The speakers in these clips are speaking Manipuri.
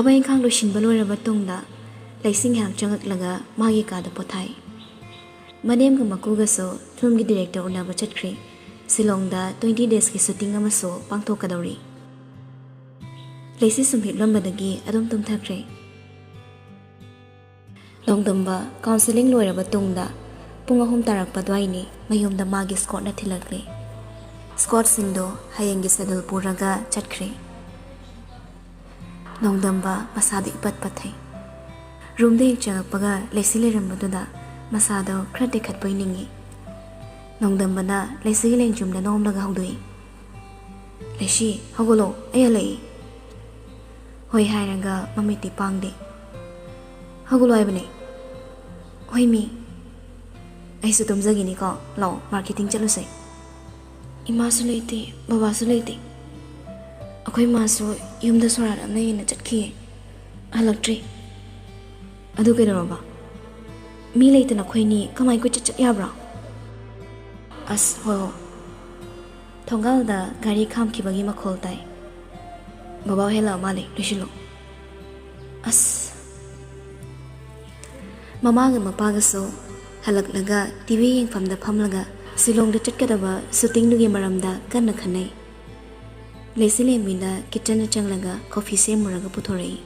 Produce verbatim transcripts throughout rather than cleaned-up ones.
ꯊꯕꯛ ꯏꯪꯈꯥꯡ ꯂꯣꯏꯁꯤꯟꯕ ꯂꯣꯏꯔꯕ ꯇꯨꯡꯗ ꯂꯩꯁꯤ ꯉꯥꯏꯍꯥꯛ ꯆꯪꯉꯛꯂꯒ ꯃꯥꯒꯤ ꯀꯥꯗ ꯄꯣꯊꯥꯏ꯫ ꯃꯅꯦꯝꯒ ꯃꯀꯨꯒꯁꯨ ꯐꯤꯂꯝꯒꯤ ꯗꯤꯔꯦꯛꯇꯔ ꯎꯅꯕ ꯆꯠꯈ꯭ꯔꯦ꯫ ꯁꯤꯂꯣꯡꯗ ꯇ꯭ꯋꯦꯟꯇꯤ ꯗꯦꯖꯀꯤ ꯁꯨꯇꯤꯡ ꯑꯃꯁꯨ ꯄꯥꯡꯊꯣꯛꯀꯗꯧꯔꯤ꯫ ꯂꯩꯁꯤ ꯁꯨꯝ ꯍꯤꯞꯂꯝꯕꯗꯒꯤ ꯑꯗꯨꯝ ꯇꯨꯝꯊꯈ꯭ꯔꯦ꯫ ꯅꯣꯡꯗꯝꯕ ꯀꯥꯎꯟꯁꯦꯂꯤꯡ ꯂꯣꯏꯔꯕ ꯇꯨꯡꯗ ꯄꯨꯡ ꯑꯍꯨꯝ ꯇꯥꯔꯛꯄ ꯑꯗꯨꯋꯥꯏꯅꯤ ꯃꯌꯨꯝꯗ ꯃꯥꯒꯤ ꯁ꯭ꯀꯣꯠꯅ ꯊꯤꯜꯂꯛꯂꯦ꯫ ꯁ꯭ꯀꯣꯠꯁꯤꯡꯗꯣ ꯍꯌꯦꯡꯒꯤ ꯁꯦꯗꯨꯜ ꯄꯨꯔꯒ ꯆꯠꯈ꯭ꯔꯦ꯫ ꯅꯣꯡꯗꯝꯕ ꯃꯁꯥꯗ ꯏꯄꯠ ꯄꯠꯊꯩ꯫ ꯔꯨꯝꯗ ꯍꯦꯛ ꯆꯪꯉꯛꯄꯒ ꯂꯩꯁꯤ ꯂꯩꯔꯝꯕꯗꯨꯗ ꯃꯁꯥꯗꯣ ꯈꯔ ꯇꯦꯛꯈꯠꯄꯣꯏ ꯅꯤꯡꯉꯤ꯫ ꯅꯣꯡꯗꯝꯕꯅ ꯂꯩꯁꯤꯒꯤ ꯂꯦꯡꯖꯨꯝꯗ ꯅꯣꯝꯂꯒ ꯍꯧꯗꯣꯛꯏ꯫ "ꯂꯩꯁꯤ, ꯍꯧꯒꯠꯂꯣ, ꯑꯩ ꯍꯜꯂꯛꯏ꯫" "ꯍꯣꯏ" ꯍꯥꯏꯔꯒ ꯃꯃꯤꯠꯇꯤ ꯄꯥꯡꯗꯦ꯫ "ꯍꯧꯒꯠꯂꯣ ꯍꯥꯏꯕꯅꯦ꯫" "ꯍꯣꯏ ꯃꯤ, ꯑꯩꯁꯨ ꯇꯨꯝꯖꯒꯤꯅꯤꯀꯣ, ꯂꯥꯛꯑꯣ ꯃꯥꯔꯀꯦꯇꯤꯡ ꯆꯠꯂꯨꯁꯦ꯫" "ꯏꯃꯥꯁꯨ ꯂꯩꯇꯦ, ꯕꯕꯥꯁꯨ ꯂꯩꯇꯦ꯫ ꯑꯩꯈꯣꯏ ꯃꯥꯁꯨ ꯌꯨꯝꯗ ꯁꯣꯔꯥꯠ ꯑꯃ ꯂꯩꯌꯦꯅ ꯆꯠꯈꯤꯌꯦ, ꯍꯜꯂꯛꯇ꯭ꯔꯤ꯫" "ꯑꯗꯨ ꯀꯩꯗꯧꯔꯕ? ꯃꯤ ꯂꯩꯇꯅ ꯑꯩꯈꯣꯏꯅꯤ ꯀꯃꯥꯏ ꯀꯣꯏꯆꯠ ꯆꯠ ꯌꯥꯕ꯭ꯔꯣ?" "ꯑꯁ, ꯍꯣꯏ, ꯍꯣꯏ꯫" ꯊꯣꯡꯒꯥꯜꯗ ꯒꯥꯔꯤ ꯈꯥꯝꯈꯤꯕꯒꯤ ꯃꯈꯣꯜ ꯇꯥꯏ꯫ "ꯕꯕꯥ ꯍꯦꯜꯂꯛꯑ ꯃꯥꯜꯂꯦ, ꯂꯣꯏꯁꯤꯜꯂꯣ꯫" ꯑꯁ꯫ ꯃꯃꯥꯒ ꯃꯄꯥꯒꯁꯨ ꯍꯜꯂꯛꯂꯒ ꯇꯤ ꯚꯤ ꯌꯦꯡꯐꯝꯗ ꯐꯝꯂꯒ ꯁꯤꯂꯣꯡꯗ ꯆꯠꯀꯗꯕ ꯁꯨꯇꯤꯡꯗꯨꯒꯤ ꯃꯔꯝꯗ ꯀꯟꯅ ꯈꯟꯅꯩ꯫ ꯂꯩꯁꯤ ꯂꯦꯝꯕꯤꯅ ꯀꯤꯠꯆꯟꯗ ꯆꯪꯂꯒ ꯀꯣꯐꯤ ꯁꯦꯝꯃꯨꯔꯒ ꯄꯨꯊꯣꯔꯛꯏ꯫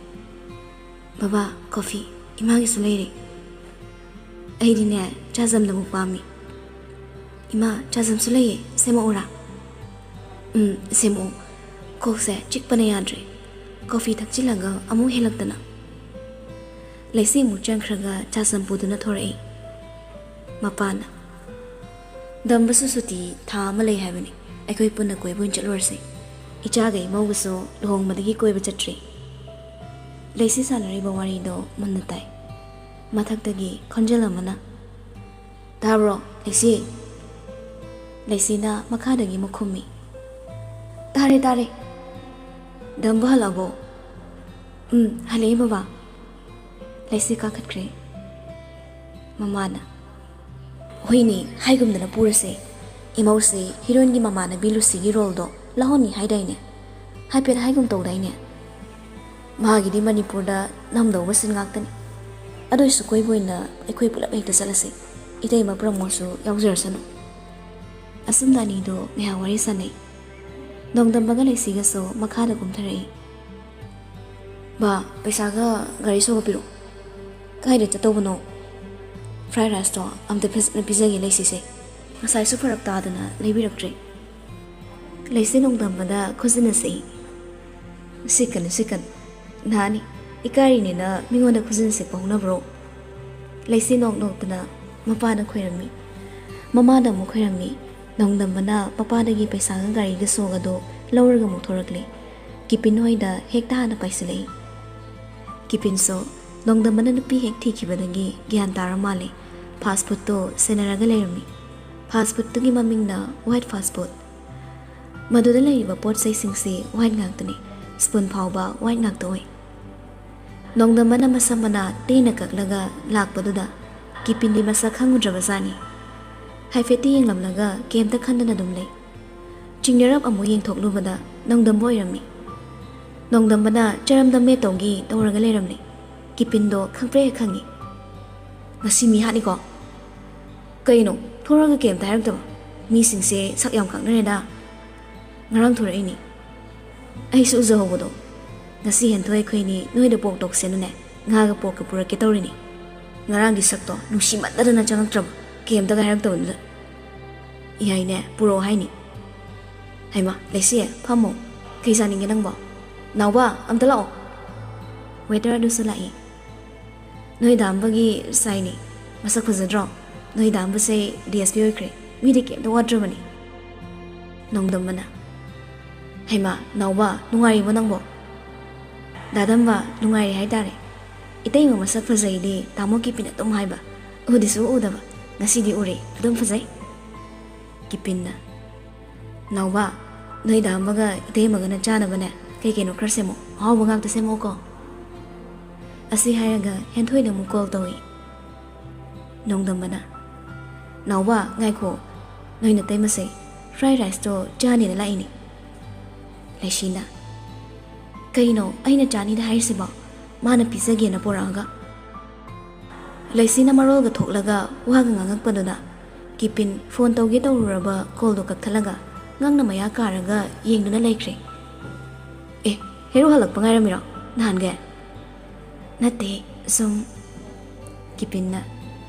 "ꯕꯕꯥ, ꯀꯣꯐꯤ ꯏꯃꯥꯒꯤꯁꯨ ꯂꯩꯔꯦ꯫" "ꯑꯩꯗꯤꯅꯦ, ꯆꯥꯖꯝꯅꯕꯨ ꯄꯥꯝꯃꯤ꯫" "ꯏꯃꯥ, ꯆꯥꯖꯝꯁꯨ ꯂꯩꯌꯦ, ꯁꯦꯝꯃꯛꯎꯔꯥ?" "ꯎꯝ, ꯁꯦꯝꯃꯛꯑꯣ꯫ ꯀꯣꯛꯁꯦ ꯆꯤꯛꯄꯅ ꯌꯥꯗ꯭ꯔꯦ꯫ ꯀꯣꯐꯤ ꯊꯛꯆꯤꯜꯂꯒ ꯑꯃꯨꯛ ꯍꯦꯜꯂꯛꯇꯅ꯫" ꯂꯩꯁꯤ ꯑꯃꯨꯛ ꯆꯪꯈ꯭ꯔꯒ ꯆꯥꯖꯝ ꯄꯨꯗꯨꯅ ꯊꯣꯔꯛꯏ꯫ ꯃꯄꯥꯅ, "ꯗꯝꯕꯁꯨ ꯁꯨꯇꯤ ꯊꯥ ꯑꯃ ꯂꯩ ꯍꯥꯏꯕꯅꯤ꯫ ꯑꯩꯈꯣꯏ ꯄꯨꯟꯅ ꯀꯣꯏꯕ ꯑꯣꯏꯅ ꯆꯠꯂꯨꯔꯁꯤ꯫ ꯏꯆꯥꯒ ꯏꯃꯧꯒꯁꯨ ꯂꯨꯍꯣꯡꯕꯗꯒꯤ ꯀꯣꯏꯕ ꯆꯠꯇ꯭ꯔꯤ꯫" ꯂꯩꯁꯤ ꯁꯥꯟꯅꯔꯤꯕ ꯋꯥꯔꯤꯗꯣ ꯃꯨꯟꯅ ꯇꯥꯏ꯫ ꯃꯊꯛꯇꯒꯤ ꯈꯣꯟꯖꯦꯜ ꯑꯃꯅ, "ꯇꯥꯕ꯭ꯔꯣ, ꯂꯩꯁꯤ?" ꯂꯩꯁꯤꯅ ꯃꯈꯥꯗꯒꯤ ꯑꯃꯨꯛ ꯈꯨꯝꯃꯤ, "ꯇꯥꯔꯦ, ꯇꯥꯔꯦ꯫ ꯗꯝꯕ ꯍꯜꯂꯛꯑꯕꯣ?" "ꯎꯝ, ꯍꯜꯂꯛꯑꯦ ꯕꯕꯥ꯫" ꯂꯩꯁꯤ ꯀꯥꯈꯠꯈ꯭ꯔꯦ꯫ ꯃꯃꯥꯅ, "ꯍꯣꯏꯅꯦ, ꯍꯥꯏꯒꯨꯝꯗꯅ ꯄꯨꯔꯁꯦ꯫ ꯏꯃꯧꯁꯦ ꯍꯤꯔꯣꯏꯟꯒꯤ ꯃꯃꯥꯟꯅꯕꯤ ꯂꯨꯁꯤꯒꯤ ꯔꯣꯜꯗꯣ ꯂꯧꯍꯟꯅꯤ ꯍꯥꯏꯗꯥꯏꯅꯦ? ꯍꯥꯏꯐꯦꯠ ꯍꯥꯏꯒꯨꯝ ꯇꯧꯗꯥꯏꯅꯦ?" ꯃꯥꯒꯤꯗꯤ ꯃꯅꯤꯄꯨꯔꯗ ꯅꯝꯗꯧꯕ ꯁꯤꯟ ꯉꯥꯛꯇꯅꯤ꯫ ꯑꯗꯨꯏꯁꯨ ꯀꯣꯏꯕ ꯑꯣꯏꯅ ꯑꯩꯈꯣꯏ ꯄꯨꯂꯞ ꯍꯦꯛꯇ ꯆꯠꯂꯁꯤ꯫ ꯏꯇꯩꯃ ꯄ꯭ꯔꯃꯣꯗꯁꯨ ꯌꯥꯎꯖꯔꯁꯅꯨ꯫ ꯑꯁꯨꯝꯅ ꯑꯅꯤꯗꯣ ꯉꯥꯏꯍꯥꯛ ꯋꯥꯔꯤ ꯁꯥꯟꯅꯩ꯫ ꯅꯣꯡꯗꯝꯕꯒ ꯂꯩꯁꯤꯒꯁꯨ ꯃꯈꯥꯗ ꯀꯨꯝꯊꯔꯛꯏ꯫ "ꯕꯥ, ꯄꯩꯁꯥꯒ ꯒꯥꯔꯤ ꯁꯣꯒ ꯄꯤꯔꯛꯑꯣ꯫ ꯀꯥꯏꯗ ꯆꯠꯇꯧꯕꯅꯣ? ꯐ꯭ꯔꯥꯏ ꯔꯥꯏꯁꯇꯣ ꯑꯝꯇ ꯐꯖꯅ ꯄꯤꯖꯒꯦ ꯂꯩꯁꯤꯁꯦ꯫ ꯉꯁꯥꯏꯁꯨ ꯐꯔꯛ ꯇꯥꯗꯅ ꯂꯩꯕꯤꯔꯛꯇ꯭ꯔꯦ꯫" ꯂꯩꯁꯤ ꯅꯣꯡꯗꯝꯕꯗ ꯈꯨꯖꯤꯟꯅ ꯁꯤꯛꯏ꯫ "ꯁꯤꯛꯀꯅꯨ, ꯁꯤꯛꯀꯅꯨ꯫ ꯅꯍꯥꯅꯤ, ꯏꯀꯥꯏꯔꯤꯅꯦꯅ ꯃꯤꯉꯣꯟꯗ ꯈꯨꯖꯤꯟ ꯁꯤꯛꯄ ꯍꯧꯅꯕ꯭ꯔꯣ?" ꯂꯩꯁꯤ ꯅꯣꯛ ꯅꯣꯛꯇꯅ ꯃꯄꯥꯗ ꯈꯣꯏꯔꯝꯃꯤ꯫ ꯃꯃꯥꯗ ꯑꯃꯨꯛ ꯈꯣꯏꯔꯝꯃꯤ꯫ ꯅꯣꯡꯗꯝꯕꯅ ꯃꯄꯥꯗꯒꯤ ꯄꯩꯁꯥꯒ ꯒꯥꯔꯤꯒ ꯁꯣꯒꯗꯣ ꯂꯧꯔꯒ ꯑꯃꯨꯛ ꯊꯣꯔꯛꯂꯦ꯫ ꯀꯤꯄꯤꯟ ꯍꯣꯏꯗ ꯍꯦꯛꯇ ꯍꯥꯟꯅ ꯄꯥꯏꯁꯤꯜꯂꯛꯏ꯫ ꯀꯤꯄꯤꯟꯁꯨ ꯅꯣꯡꯗꯝꯕꯅ ꯅꯨꯄꯤ ꯍꯦꯛ ꯊꯤꯈꯤꯕꯗꯒꯤ ꯒ꯭ꯌꯥꯟ ꯇꯥꯔ ꯃꯥꯜꯂꯦ꯫ ꯐꯥꯁ ꯐꯨꯗꯇꯣ ꯁꯦꯟꯅꯔꯒ ꯂꯩꯔꯝꯃꯤ꯫ ꯐꯥꯁ ꯐꯨꯗꯇꯨꯒꯤ ꯃꯃꯤꯡꯅ ꯋꯥꯏꯠ ꯐꯥꯁ ꯐꯨꯗ꯫ ꯃꯗꯨꯗ ꯂꯩꯔꯤꯕ ꯄꯣꯠ ꯆꯩꯁꯤꯡꯁꯤ ꯋꯥꯏꯠ ꯉꯥꯛꯇꯅꯤ꯫ ꯁ꯭ꯄꯨꯟ ꯐꯥꯎꯕ ꯋꯥꯏꯠ ꯉꯥꯛꯇ ꯑꯣꯏ꯫ ꯅꯣꯡꯗꯝꯕꯅ ꯃꯁꯝ ꯃꯅꯥ ꯇꯦꯟꯅ ꯀꯛꯂꯒ ꯂꯥꯛꯄꯗꯨꯗ ꯀꯤꯄꯤꯟꯗꯤ ꯃꯁꯛ ꯈꯪꯉꯨꯗ꯭ꯔꯕꯖꯥꯠꯅꯤ꯫ ꯍꯥꯏꯐꯦꯠꯇꯤ ꯌꯦꯡꯂꯝꯂꯒ ꯀꯩꯝꯇ ꯈꯟꯗꯅ ꯑꯗꯨꯝ ꯂꯩ꯫ ꯆꯤꯡꯅꯔꯞ ꯑꯃꯨꯛ ꯌꯦꯡꯊꯣꯛꯂꯨꯕꯗ ꯅꯣꯡꯗꯝꯕ ꯑꯣꯏꯔꯝꯃꯤ꯫ ꯅꯣꯡꯗꯝꯕꯅ ꯆꯔꯝꯗꯝꯃꯦ ꯇꯧꯒꯤ ꯇꯧꯔꯒ ꯂꯩꯔꯝꯂꯦ꯫ ꯀꯤꯄꯤꯟꯗꯣ ꯈꯪꯄ꯭ꯔꯦꯛ ꯍꯦꯛ ꯈꯪꯉꯤ꯫ "ꯉꯁꯤ ꯃꯤ ꯍꯥꯠꯅꯤꯀꯣ꯫ ꯀꯩꯅꯣ, ꯊꯣꯔꯒ ꯀꯩꯝꯇ ꯍꯥꯏꯔꯛꯇꯕ? ꯃꯤꯁꯤꯡꯁꯦ ꯁꯛ ꯌꯥꯝ ꯈꯪꯅꯔꯦꯗ꯫ ꯉꯔꯥꯡ ꯊꯣꯔꯛꯏꯅꯤ꯫ ꯑꯩꯁꯨ ꯎꯖꯍꯧꯕꯗꯣ꯫ ꯉꯁꯤ ꯍꯦꯟꯊꯣꯏ ꯑꯩꯈꯣꯏꯅꯤ ꯅꯣꯏꯗ ꯄꯣꯛ ꯇꯧꯁꯦꯅꯅꯦ, ꯉꯥꯒ ꯄꯣꯛꯀ ꯄꯨꯔꯛꯀꯦ ꯇꯧꯔꯤꯅꯤ꯫ ꯉꯔꯥꯡꯒꯤ ꯁꯛꯇꯣ ꯅꯨꯡꯁꯤꯃꯟꯗꯗꯅ ꯆꯪꯉꯛꯇ꯭ꯔꯕ, ꯀꯩꯝꯇꯒ ꯍꯥꯏꯔꯛꯇꯕꯗꯨꯗ꯫ ꯌꯥꯏꯅꯦ, ꯄꯨꯔꯛꯑꯣ ꯍꯥꯏꯅꯤ꯫ ꯍꯩꯃꯥ, ꯂꯩꯁꯤ, ꯐꯝꯃꯣ꯫ ꯀꯩ ꯆꯥꯅꯤꯡꯒꯦ ꯅꯪꯕꯣ? ꯅꯥꯎꯕ, ꯑꯝꯇ ꯂꯥꯛꯑꯣ꯫" ꯋꯦꯇꯔ ꯑꯗꯨꯁꯨ ꯂꯥꯛꯏ꯫ "ꯅꯣꯏ ꯗꯥꯝꯕꯒꯤ ꯆꯥꯏꯅꯤ꯫ ꯃꯁꯛ ꯐꯖꯗ꯭ꯔꯣ? ꯅꯣꯏ ꯗꯥꯝꯕꯁꯦ ꯗꯤ ꯑꯦꯁ ꯄꯤ ꯑꯣꯏꯈ꯭ꯔꯦ꯫ ꯃꯤꯗꯤ ꯀꯩꯝꯇ ꯋꯥꯠꯇ꯭ꯔꯕꯅꯤ꯫" ꯅꯣꯡꯗꯝꯕꯅ, "ꯍꯩꯃꯥ, ꯅꯥꯎꯕ, ꯅꯨꯡꯉꯥꯏꯔꯤꯕꯣ ꯅꯪꯕꯣ?" "ꯗꯥꯗꯝꯕ, ꯅꯨꯡꯉꯥꯏꯔꯤ ꯍꯥꯏꯇꯥꯔꯦ꯫ ꯏꯇꯩꯃ ꯃꯁꯛ ꯐꯖꯩꯗꯤ ꯇꯥꯃꯣ ꯀꯤꯄꯤꯟ ꯑꯗꯨꯝ ꯍꯥꯏꯕ꯫ ꯎꯗꯤꯁꯨ ꯎꯗꯕ꯫ ꯉꯁꯤꯗꯤ ꯎꯔꯦ, ꯑꯗꯨꯝ ꯐꯖꯩ꯫" ꯀꯤꯄꯤꯟꯅ, "ꯅꯥꯎꯕ, ꯅꯣꯏ ꯗꯥꯝꯕꯒ ꯏꯇꯩꯃꯒꯅ ꯆꯥꯅꯕꯅꯦ, ꯀꯩ ꯀꯩꯅꯣ ꯈꯔ ꯁꯦꯝꯃꯣ꯫ ꯑꯍꯥꯎꯕ ꯉꯥꯛꯇ ꯁꯦꯝꯃꯛꯑꯣꯀꯣ꯫" ꯑꯁꯤ ꯍꯥꯏꯔꯒ ꯍꯦꯟꯊꯣꯏꯗ ꯑꯃꯨꯛ ꯀꯣꯜ ꯇꯧꯏ꯫ ꯅꯣꯡꯗꯝꯕꯅ, "ꯅꯥꯎꯕ, ꯉꯥꯏꯈꯣ, ꯅꯣꯏ ꯅꯇꯩꯃꯁꯦ ꯐ꯭ꯔꯥꯏ ꯔꯥꯏꯁꯇꯣ ꯆꯥꯅꯦꯅ ꯂꯥꯛꯏꯅꯦ꯫" ꯂꯩꯁꯤꯅ, "ꯀꯩꯅꯣ ꯑꯩꯅ ꯆꯥꯅꯤꯗ ꯍꯥꯏꯔꯤꯁꯤꯕꯣ?" ꯃꯥꯅ ꯄꯤꯖꯒꯦꯅ ꯄꯣꯔꯛꯑꯒ꯫ ꯂꯩꯁꯤꯅ ꯃꯔꯣꯜꯒ ꯊꯣꯛꯂꯒ ꯋꯥꯒ ꯉꯥꯡꯉꯛꯄꯗꯨꯗ ꯀꯤꯄꯤꯟ ꯐꯣꯟ ꯇꯧꯒꯦ ꯇꯧꯔꯨꯔꯕ ꯀꯣꯜꯗꯣ ꯀꯛꯊꯠꯂꯒ ꯉꯛꯅ ꯃꯌꯥ ꯀꯥꯔꯒ ꯌꯦꯡꯗꯨꯅ ꯂꯩꯈ꯭ꯔꯦ꯫ "ꯑꯦ, ꯍꯦꯔꯣ ꯍꯜꯂꯛꯄ ꯉꯥꯏꯔꯝꯃꯤꯔꯣ ꯅꯍꯥꯟꯒꯩ?" "ꯅꯠꯇꯦ, ꯁꯨꯝ," ꯀꯤꯄꯤꯟꯅ꯫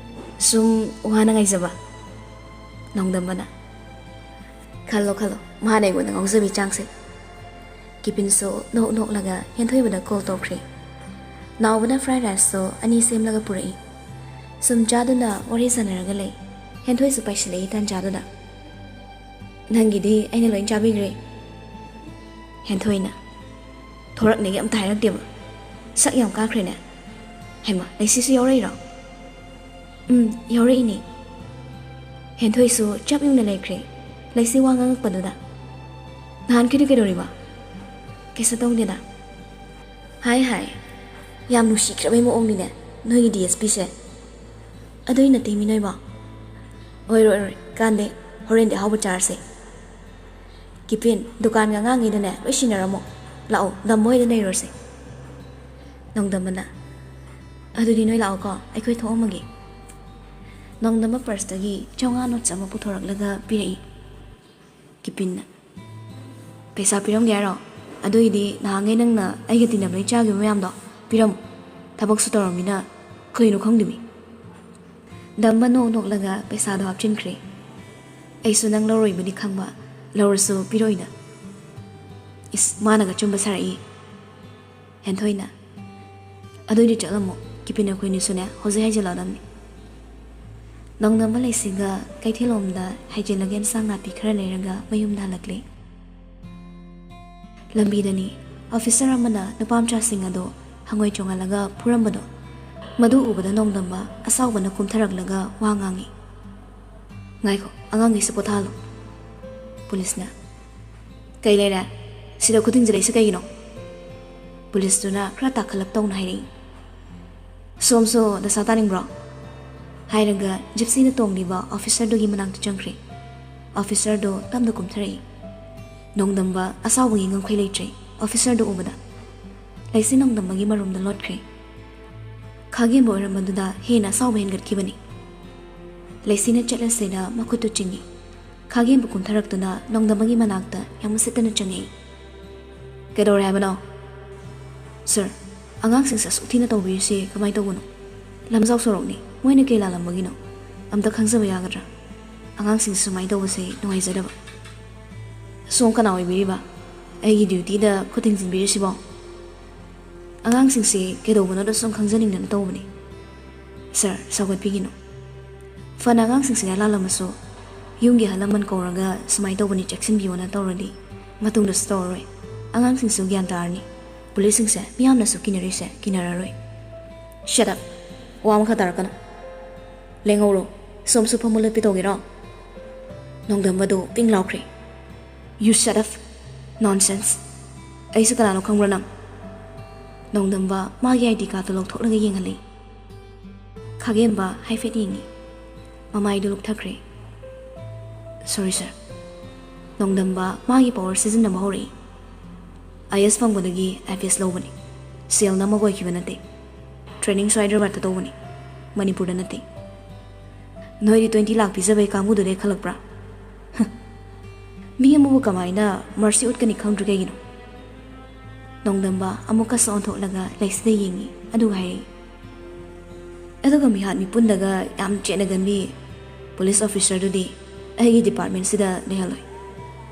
"ꯁꯨꯝ ꯋꯥꯅ ꯉꯥꯏꯖꯕ?" ꯅꯣꯡꯗꯝꯕꯅ꯫ "ꯈꯜꯂꯣ, ꯈꯜꯂꯣ, ꯃꯥꯅ ꯑꯩꯉꯣꯟꯗ ꯉꯥꯎꯖꯕꯤ ꯆꯥꯡꯁꯦ꯫" ꯀꯤꯄꯤꯟꯁꯨ ꯅꯣꯛ ꯅꯣꯛꯂꯒ ꯍꯦꯟꯊꯣꯏꯕꯗ ꯀꯣꯜ ꯇꯧꯈ꯭ꯔꯦ꯫ ꯅꯥꯎꯕꯅ ꯐ꯭ꯔꯥꯏ ꯔꯥꯏꯁꯇꯣ ꯑꯅꯤ ꯁꯦꯝꯂꯒ ꯄꯨꯔꯛꯏ꯫ ꯁꯨꯝ ꯆꯥꯗꯨꯅ ꯋꯥꯔꯤ ꯁꯥꯟꯅꯔꯒ ꯂꯩ꯫ ꯍꯦꯟꯊꯣꯏꯁꯨ ꯄꯥꯏꯁꯤꯜꯂꯛꯏ ꯇꯥꯟꯖꯥꯗꯨꯗ꯫ "ꯅꯪꯒꯤꯗꯤ ꯑꯩꯅ ꯂꯣꯏ ꯆꯥꯕꯤꯈ꯭ꯔꯦ꯫" ꯍꯦꯟꯊꯣꯏꯅ꯫ "ꯊꯣꯔꯛꯅꯦꯒꯤ ꯑꯝꯇ ꯍꯥꯏꯔꯛꯇꯦꯕ꯫ ꯁꯛ ꯌꯥꯝ ꯀꯥꯈ꯭ꯔꯦꯅꯦ꯫ ꯍꯩꯃꯥ, ꯂꯩꯁꯤꯁꯨ ꯌꯥꯎꯔꯛꯏꯔꯣ?" "ꯎꯝ, ꯌꯥꯎꯔꯛꯏꯅꯦ꯫" ꯍꯦꯟꯊꯣꯏꯁꯨ ꯆꯞ ꯌꯨꯡꯅ ꯂꯩꯈ꯭ꯔꯦ꯫ ꯂꯩꯁꯤ ꯋꯥ ꯉꯥꯡꯉꯛꯄꯗꯨꯗ꯫ "ꯅꯍꯥꯟꯈꯩꯗꯤ ꯀꯩꯗꯧꯔꯤꯕ?" "ꯀꯩꯁꯨ ꯇꯧꯗꯦꯗ꯫" "ꯍꯥꯏ ꯍꯥꯏ, ꯌꯥꯝ ꯅꯨꯡꯁꯤꯈ꯭ꯔꯕꯩ ꯃꯑꯣꯡꯅꯤꯅꯦ ꯅꯣꯏꯒꯤ ꯗꯤ ꯑꯦꯁ ꯄꯤꯁꯦ꯫ ꯑꯗꯨꯏ ꯅꯠꯇꯦ ꯃꯤ ꯅꯣꯏꯕꯣ꯫" "ꯑꯣꯏꯔꯣꯏ ꯑꯣꯏꯔꯣꯏ, ꯀꯥꯟꯗꯦ꯫ ꯍꯣꯔꯦꯟꯗꯤ ꯑꯍꯥꯎꯕ ꯆꯥꯔꯁꯦ꯫" "ꯀꯤꯄꯤꯟ, ꯗꯨꯀꯥꯟꯒꯤ ꯑꯉꯥꯡꯈꯩꯗꯅꯦ ꯂꯣꯏ ꯁꯤꯟꯅꯔꯝꯃꯣ꯫ ꯂꯥꯛꯑꯣ, ꯗꯝꯕ ꯍꯣꯏꯗ ꯂꯩꯔꯨꯔꯁꯦ꯫" ꯅꯣꯡꯗꯝꯕꯅ꯫ "ꯑꯗꯨꯗꯤ ꯅꯣꯏ ꯂꯥꯛꯑꯣꯀꯣ, ꯑꯩꯈꯣꯏ ꯊꯣꯛꯑꯝꯃꯒꯦ꯫" ꯅꯣꯡꯗꯝꯕ ꯄꯔꯁꯇꯒꯤ ꯆꯥꯝꯃꯉꯥ ꯅꯣꯠꯁ ꯑꯃ ꯄꯨꯊꯣꯔꯛꯂꯒ ꯄꯤꯔꯛꯏ꯫ ꯀꯤꯄꯤꯟꯅ꯫ "ꯄꯩꯁꯥ ꯄꯤꯔꯝꯒꯦ ꯍꯥꯏꯔꯣ? ꯑꯗꯨꯏꯗꯤ ꯅꯍꯥꯟꯉꯩ ꯅꯪꯅ ꯑꯩꯒ ꯇꯤꯟꯅꯕꯩ ꯆꯥꯈꯤꯕ ꯃꯌꯥꯝꯗꯣ ꯄꯤꯔꯝꯃꯣ꯫ ꯊꯕꯛꯁꯨ ꯇꯧꯔꯝꯃꯤꯅ ꯀꯩꯅꯣ ꯈꯪꯗꯦꯃꯤ꯫" ꯗꯝꯕ ꯅꯣꯛ ꯅꯣꯛꯂꯒ ꯄꯩꯁꯥꯗꯣ ꯍꯥꯞꯆꯤꯟꯈ꯭ꯔꯦ꯫ "ꯑꯩꯁꯨ ꯅꯪ ꯂꯧꯔꯣꯏꯕꯗꯤ ꯈꯪꯕ, ꯂꯧꯔꯁꯨ ꯄꯤꯔꯣꯏꯅ꯫" ꯏꯁ, ꯃꯥꯅꯒ ꯑꯆꯨꯝꯕ ꯁꯥꯔꯛꯏ꯫ ꯍꯦꯟꯊꯣꯏꯅ꯫ "ꯑꯗꯨꯏꯗꯤ ꯆꯠꯂꯝꯃꯣ, ꯀꯤꯄꯤꯟ ꯑꯩꯈꯣꯏꯅꯤꯁꯨꯅꯦ ꯍꯧꯖꯤꯛ ꯍꯥꯏꯖꯤꯜꯂꯛꯑꯗꯝꯅꯤ꯫" ꯅꯣꯡꯗꯝꯕ ꯂꯩꯁꯤꯒ ꯀꯩꯊꯦꯜꯂꯣꯝꯗ ꯍꯥꯏꯖꯤꯜꯂꯒ ꯏꯟꯁꯥꯡ ꯅꯥꯄꯤ ꯈꯔ ꯂꯩꯔꯒ ꯃꯌꯨꯝꯗ ꯍꯜꯂꯛꯂꯦ꯫ ꯂꯝꯕꯤꯗꯅꯤ ꯑꯣꯐꯤꯁꯔ ꯑꯃꯅ ꯅꯨꯄꯥ ꯃꯆꯥꯁꯤꯡ ꯑꯗꯣ ꯍꯪꯉꯣꯏ ꯆꯣꯡꯍꯜꯂꯒ ꯐꯨꯔꯝꯕꯗꯣ꯫ ꯃꯗꯨ ꯎꯕꯗ ꯅꯣꯡꯗꯝꯕ ꯑꯁꯥꯎꯕꯅ ꯀꯨꯝꯊꯔꯛꯂꯒ ꯋꯥ ꯉꯥꯡꯉꯤ꯫ "ꯉꯥꯏꯈꯣ, ꯑꯉꯥꯡꯈꯩꯁꯦ ꯄꯣꯊꯥꯍꯜꯂꯣ꯫" ꯄꯨꯂꯤꯁꯅ꯫ "ꯀꯩ ꯂꯩꯔꯦ? ꯁꯤꯗ ꯈꯨꯗꯤꯡꯁꯤꯜꯂꯛꯏꯁꯦ ꯀꯩꯒꯤꯅꯣ?" ꯄꯨꯂꯤꯁꯇꯨꯅ ꯈꯔ ꯇꯥꯈꯠꯂꯞ ꯇꯧꯅ ꯍꯥꯏꯔꯛꯏ꯫ "ꯁꯣꯝꯁꯨ ꯗꯁꯥ ꯇꯥꯅꯤꯡꯕ꯭ꯔꯣ?" ꯍꯥꯏꯔꯒ ꯖꯤꯞꯁꯤꯗ ꯇꯣꯡꯂꯤꯕ ꯑꯣꯐꯤꯁꯔꯗꯨꯒꯤ ꯃꯅꯥꯛꯇ ꯆꯪꯈ꯭ꯔꯦ꯫ ꯑꯣꯐꯤꯁꯔꯗꯣ ꯇꯞꯅ ꯀꯨꯝꯊꯔꯛꯏ꯫ ꯅꯣꯡꯗꯝꯕ ꯑꯁꯥꯎꯕꯒꯤ ꯉꯝꯈꯩ ꯂꯩꯇ꯭ꯔꯦ ꯑꯣꯐꯤꯁꯔꯗꯨ ꯎꯕꯗ꯫ ꯂꯩꯁꯤ ꯅꯣꯡꯗꯝꯕꯒꯤ ꯃꯔꯨꯝꯗ ꯂꯣꯠꯈ꯭ꯔꯦ꯫ ꯈꯥꯒꯦꯝꯕ ꯑꯣꯏꯔꯝꯕꯗꯨꯗ ꯍꯦꯟꯅ ꯑꯁꯥꯎꯕ ꯍꯦꯟꯒꯠꯈꯤꯕꯅꯤ꯫ ꯂꯩꯁꯤꯅ ꯆꯠꯂꯁꯦꯅ ꯃꯈꯨꯠꯇꯨ ꯆꯤꯡꯏ꯫ ꯈꯥꯒꯦꯝꯕ ꯀꯨꯝꯊꯔꯛꯇꯨꯅ ꯅꯣꯡꯗꯝꯕꯒꯤ ꯃꯅꯥꯛꯇ ꯌꯥꯝ ꯎꯁꯤꯠꯇꯅ ꯆꯪꯉꯛꯏ꯫ "ꯀꯩꯗꯧꯔꯦ ꯍꯥꯏꯕꯅꯣ?" "ꯁꯥꯔ, ꯑꯉꯥꯡꯁꯤꯡꯁꯦ ꯑꯁꯨꯛ ꯊꯤꯅ ꯇꯧꯕꯤꯔꯤꯁꯦ ꯀꯃꯥꯏꯅ ꯇꯧꯕꯅꯣ? ꯂꯝꯖꯥꯎ ꯁꯣꯔꯣꯛꯅꯤ, ꯃꯣꯏꯅ ꯀꯩ ꯂꯥꯜꯂꯝꯕꯒꯤꯅꯣ? ꯑꯝꯇ ꯈꯪꯖꯕ ꯌꯥꯒꯗ꯭ꯔꯥ? ꯑꯉꯥꯡꯁꯤꯡꯁꯦ ꯁꯨꯃꯥꯏꯅ ꯇꯧꯕꯁꯦ ꯅꯨꯡꯉꯥꯏꯖꯗꯕ꯫" "ꯁꯣꯝ ꯀꯅꯥ ꯑꯣꯏꯕꯤꯔꯤꯕ? ꯑꯩꯒꯤ ꯗ꯭ꯌꯨꯇꯤꯗ ꯈꯨꯠ ꯊꯤꯡꯖꯤꯟꯕꯤꯔꯤꯁꯤꯕꯣ?" "ꯑꯉꯥꯡꯁꯤꯡꯁꯤ ꯀꯩꯗꯧꯕꯅꯣꯗ ꯁꯨꯝ ꯈꯪꯖꯅꯤꯡꯗꯅ ꯇꯧꯕꯅꯤ꯫ ꯁꯥꯔ, ꯁꯥꯎꯒꯠꯄꯤꯒꯅꯨ꯫ ꯐꯅ ꯑꯉꯥꯡꯁꯤꯡꯁꯤꯅ ꯂꯥꯜꯂꯝꯃꯁꯨ, ꯌꯨꯝꯒꯤ ꯑꯍꯜ ꯂꯃꯟ ꯀꯧꯔꯒ ꯁꯨꯃꯥꯏꯅ ꯇꯧꯕꯅꯤ, ꯆꯦꯛꯁꯤꯟꯕꯤꯌꯣꯅ ꯇꯧꯔꯗꯤ ꯃꯇꯨꯡꯗꯁꯨ ꯇꯧꯔꯔꯣꯏ꯫ ꯑꯉꯥꯡꯁꯤꯡꯁꯨ ꯒ꯭ꯌꯥꯟ ꯇꯥꯔꯅꯤ꯫ ꯄꯨꯂꯤꯁꯁꯤꯡꯁꯦ ꯃꯤꯌꯥꯝꯅꯁꯨ ꯀꯤꯅꯔꯤꯁꯦ ꯀꯤꯅꯔꯔꯣꯏ꯫" "Shut up! ꯋꯥ ꯃꯈꯥ ꯇꯥꯔꯛꯀꯅꯨ꯫ ꯂꯦꯡꯍꯧꯔꯣ꯫ ꯁꯣꯝꯁꯨ ꯐꯝꯃꯨ ꯂꯦꯞꯄꯤ ꯇꯧꯒꯦꯔꯣ?" ꯅꯣꯡꯗꯝꯕꯗꯨ ꯄꯤꯡ ꯂꯥꯎꯈ꯭ꯔꯦ꯫ "You shut up! Nonsense! ꯑꯩꯁꯨ ꯀꯅꯥꯅꯣ ꯈꯪꯕ꯭ꯔꯥ ꯅꯪ?" ꯅꯣꯡꯗꯝꯕ ꯃꯥꯒꯤ ID card ꯇꯨ ꯂꯧꯊꯣꯛꯂꯒ ꯌꯦꯡꯍꯜꯂꯤ꯫ ꯈꯥꯒꯦꯝꯕ ꯍꯥꯏꯐꯦꯠ ꯌꯦꯡꯉꯤ꯫ ꯃꯃꯥꯏꯗꯨ ꯂꯨꯛꯊꯈ꯭ꯔꯦ꯫ "Sorry, sir꯫" ꯅꯣꯡꯗꯝꯕ ꯃꯥꯒꯤ power ꯁꯤꯖꯤꯟꯅꯕ ꯍꯧꯔꯛꯏ꯫ "IAS ꯐꯪꯕꯗꯒꯤ IPS ꯂꯧꯕꯅꯤ꯫ ꯁꯦꯜ ꯅꯝꯃꯒ ꯑꯣꯏꯈꯤꯕ ꯅꯠꯇꯦ꯫ Training ꯁꯨ ꯍꯥꯏꯗ꯭ꯔꯕꯥꯗꯇ ꯇꯧꯕꯅꯤ, ꯃꯅꯤꯄꯨꯔꯗ ꯅꯠꯇꯦ꯫ ꯅꯣꯏꯗꯤ twenty ꯂꯥꯛ ꯄꯤꯖꯕꯩ ꯀꯥꯡꯕꯨꯗꯨꯗꯩ ꯈꯜꯂꯛꯄ꯭ꯔꯥ? ꯍ꯫ ꯃꯤ ꯑꯃꯕꯨ ꯀꯃꯥꯏꯅ mercy ꯎꯠꯀꯅꯤ ꯈꯪꯗ꯭ꯔꯤ ꯀꯩꯒꯤꯅꯣ?" ꯅꯣꯡꯗꯝꯕ ꯑꯃꯨꯛꯀꯁꯨ ꯑꯣꯟꯊꯣꯛꯂꯒ ꯂꯩꯁꯤꯗ ꯌꯦꯡꯉꯤ, ꯑꯗꯨꯒ ꯍꯥꯏꯔꯛꯏ, "ꯑꯗꯨꯒ ꯃꯤꯍꯥꯠ ꯃꯤꯄꯨꯟꯗꯒ ꯌꯥꯝ ꯆꯦꯠꯅꯒꯟꯕꯤ police officer ꯗꯨꯗꯤ ꯑꯩꯒꯤ department ꯁꯤꯗ ꯂꯩꯍꯜꯂꯣꯏ꯫